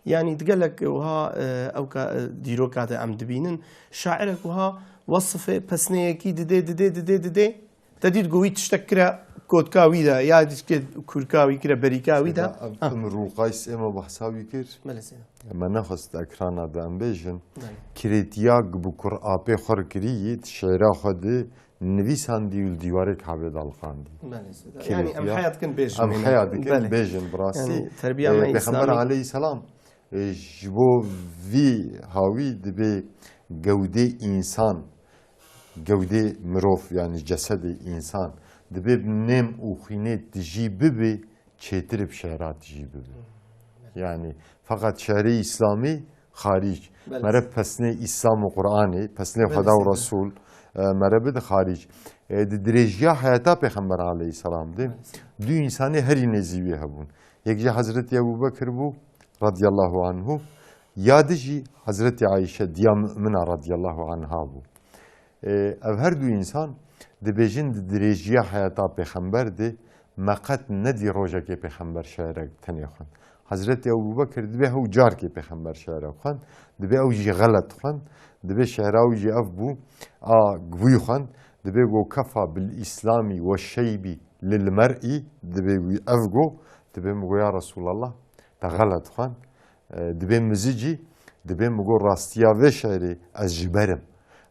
yanî di gelek wiha, e, ew ka, e, dîroka de em dibînin. Şairek wiha wesifê pesneyekî didê, didê, didê, didê. Te dît ku wî tiştek kire kotka wî de, ya dît kurka wî kire berîka wî de. Seyda, ev Ha. Imrul Qays ê me behsa wî kir. Belê Seyda. Me nexwest ekrana de em bêjin. Belê. Kirêtiya ku bi kur apê xwe re kirî yî, di şêra xwe de nivîsandî û li dîwarê Kabê daliqandî. Belê Seyda. Kirêtiya. Yanî em heya dikin bêjin. Em heya dikin Belê. bêjin bi rastî. Yanî terbiya Ee, me Pêxember Îslamî. aleyhisselam, e, ji bo vî hawî dibê gewdê însan, gewdê mirov, yanî cesedê însan, dibê bi nêm û xwînê tijî bibe, çêtir bi şehra tijî bibe. Yanî feqet şehrê Îslamî xarîc. Belê. Mere pesnê Îslam û Qur'anê, pesnê Belê, Xweda û Seyda. Resûl, e, mere bide xarîc. E, di dirêjiya heyata Pêxember aleyhisselam de Belê, Seyda. du însanê herî nêzî wî hebûn. Yek jî Hezretî Ebû Bekir bû, radiyallahu anhu, ya di jî Hezretî Ayşe, diya mumina radiyallahu anha bû. E, ev her du însan dibêjin di dirêjiya heyata Pêxember de me qet nedî rojekê Pêxember şehrek tenê xwend. Hezretî Ebû Bekir dibê hew carkê Pêxember şehrek xwend, dibê ew jî xelet xwend, dibê şehra ew jî ev bû, a gvî xwend, dibê go kefa bil îslamî we şeybî lil mer'î, dibê wî ev go, dibê min go ya Resûlallah, te xelet xwend. E, dibê min zicî, dibê min got rastiya vê şerê ez ji ber im.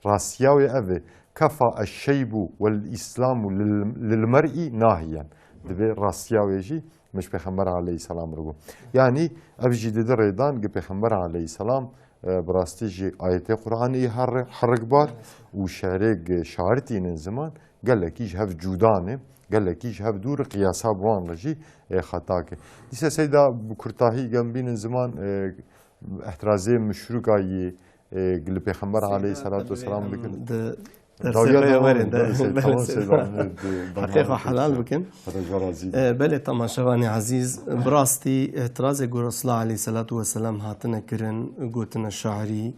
Rastiya wê ev e. Kefa eşşeybu wel îslamu lil, lil mer'î nahiyen. Dibê rastiya wê jî min ji Pêxember aleyhisselam re got. Yanî ev jî dide rêdan ki Pêxember aleyhisselam, e, bi rastî jî ayetê Qur'anê yî herre-, herikbar û şerê ki şair tînin ziman, gelekî ji hev cuda ne, gelekî ji hev dûr, qiyasa bi wan re jî, e, xeta ke. Dîsa Seyda, bi kurtahî gem bînin ziman, e, ehtirazê muşrika yî, e, li Pêxember Seyda, aleyhisselatu tabii, vesselam em dikin. di Dawiya dersê me devam werin edin, de. belê Seyda, Belê tamam Seyda, Seyda. em ê di Heqê xwe bername helal pêşî. bikin. Xweda ji we razî be. E, belê temaşevanê ezîz, bi rastî ihtirazê ku Resulullah aleyhisselatu vesselam hatine kirin, gotine şairî,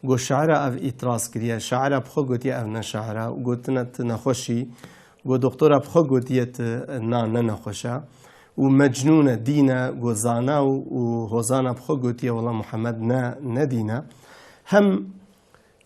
Got, şaira ev îtiraz kiriye, şaira bi xwe gotiye ev ne şaira, û gotine tu nexweş î, got, doktora bi xwe gotiye tu na ne nexweş e, û mecnûn e, dîn e, got, zana û, û hozana bi xwe gotiye, wela Muhammed ne, ne dîn e. Hem,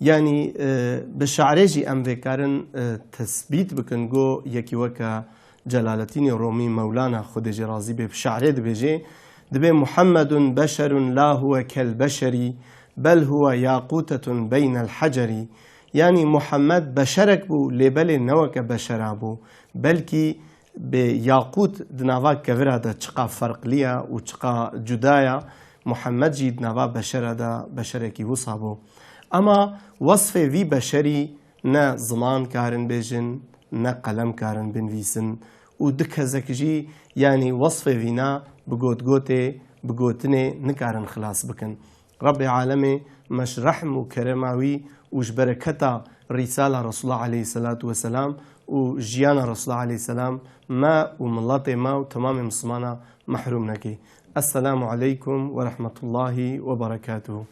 yanî, e, bi şairê jî em vê karin, e, tesbît bikin, got, yekî weke Celaletînê Romî Mewlana Xwedê jê razî bê bi şe'rê dibêje, dibê Muhammedun beşerun la huwe kel beşerî bel huwe yaqutetun beynel hecerî. Yanî Muhammed beşerek bû, lê belê ne weke beşera bû, belkî bi yaqût di nava kevira de çiqa ferqliya û çiqa cudaya, Muhammed jî di nava beşera de beşerekî wisa bû. Ema wesfê vî beşerî ne ziman karin bêjin, ne qelem karin binivîsin û du kesek jî, yanî wesfê vîna bi gotgotê, bi gotinê nikarin xilas bikin. Rebbê alemê me ji rehm û kerema wî û ji bereketa Rîsala Resulullah aleyhisselatu vesselam û jiyana Resulullah aleyhisselam me û miletê me û temamê Mislimana mehrum neke. Esselamu aleykum ve rahmetullahi ve berekatuhu.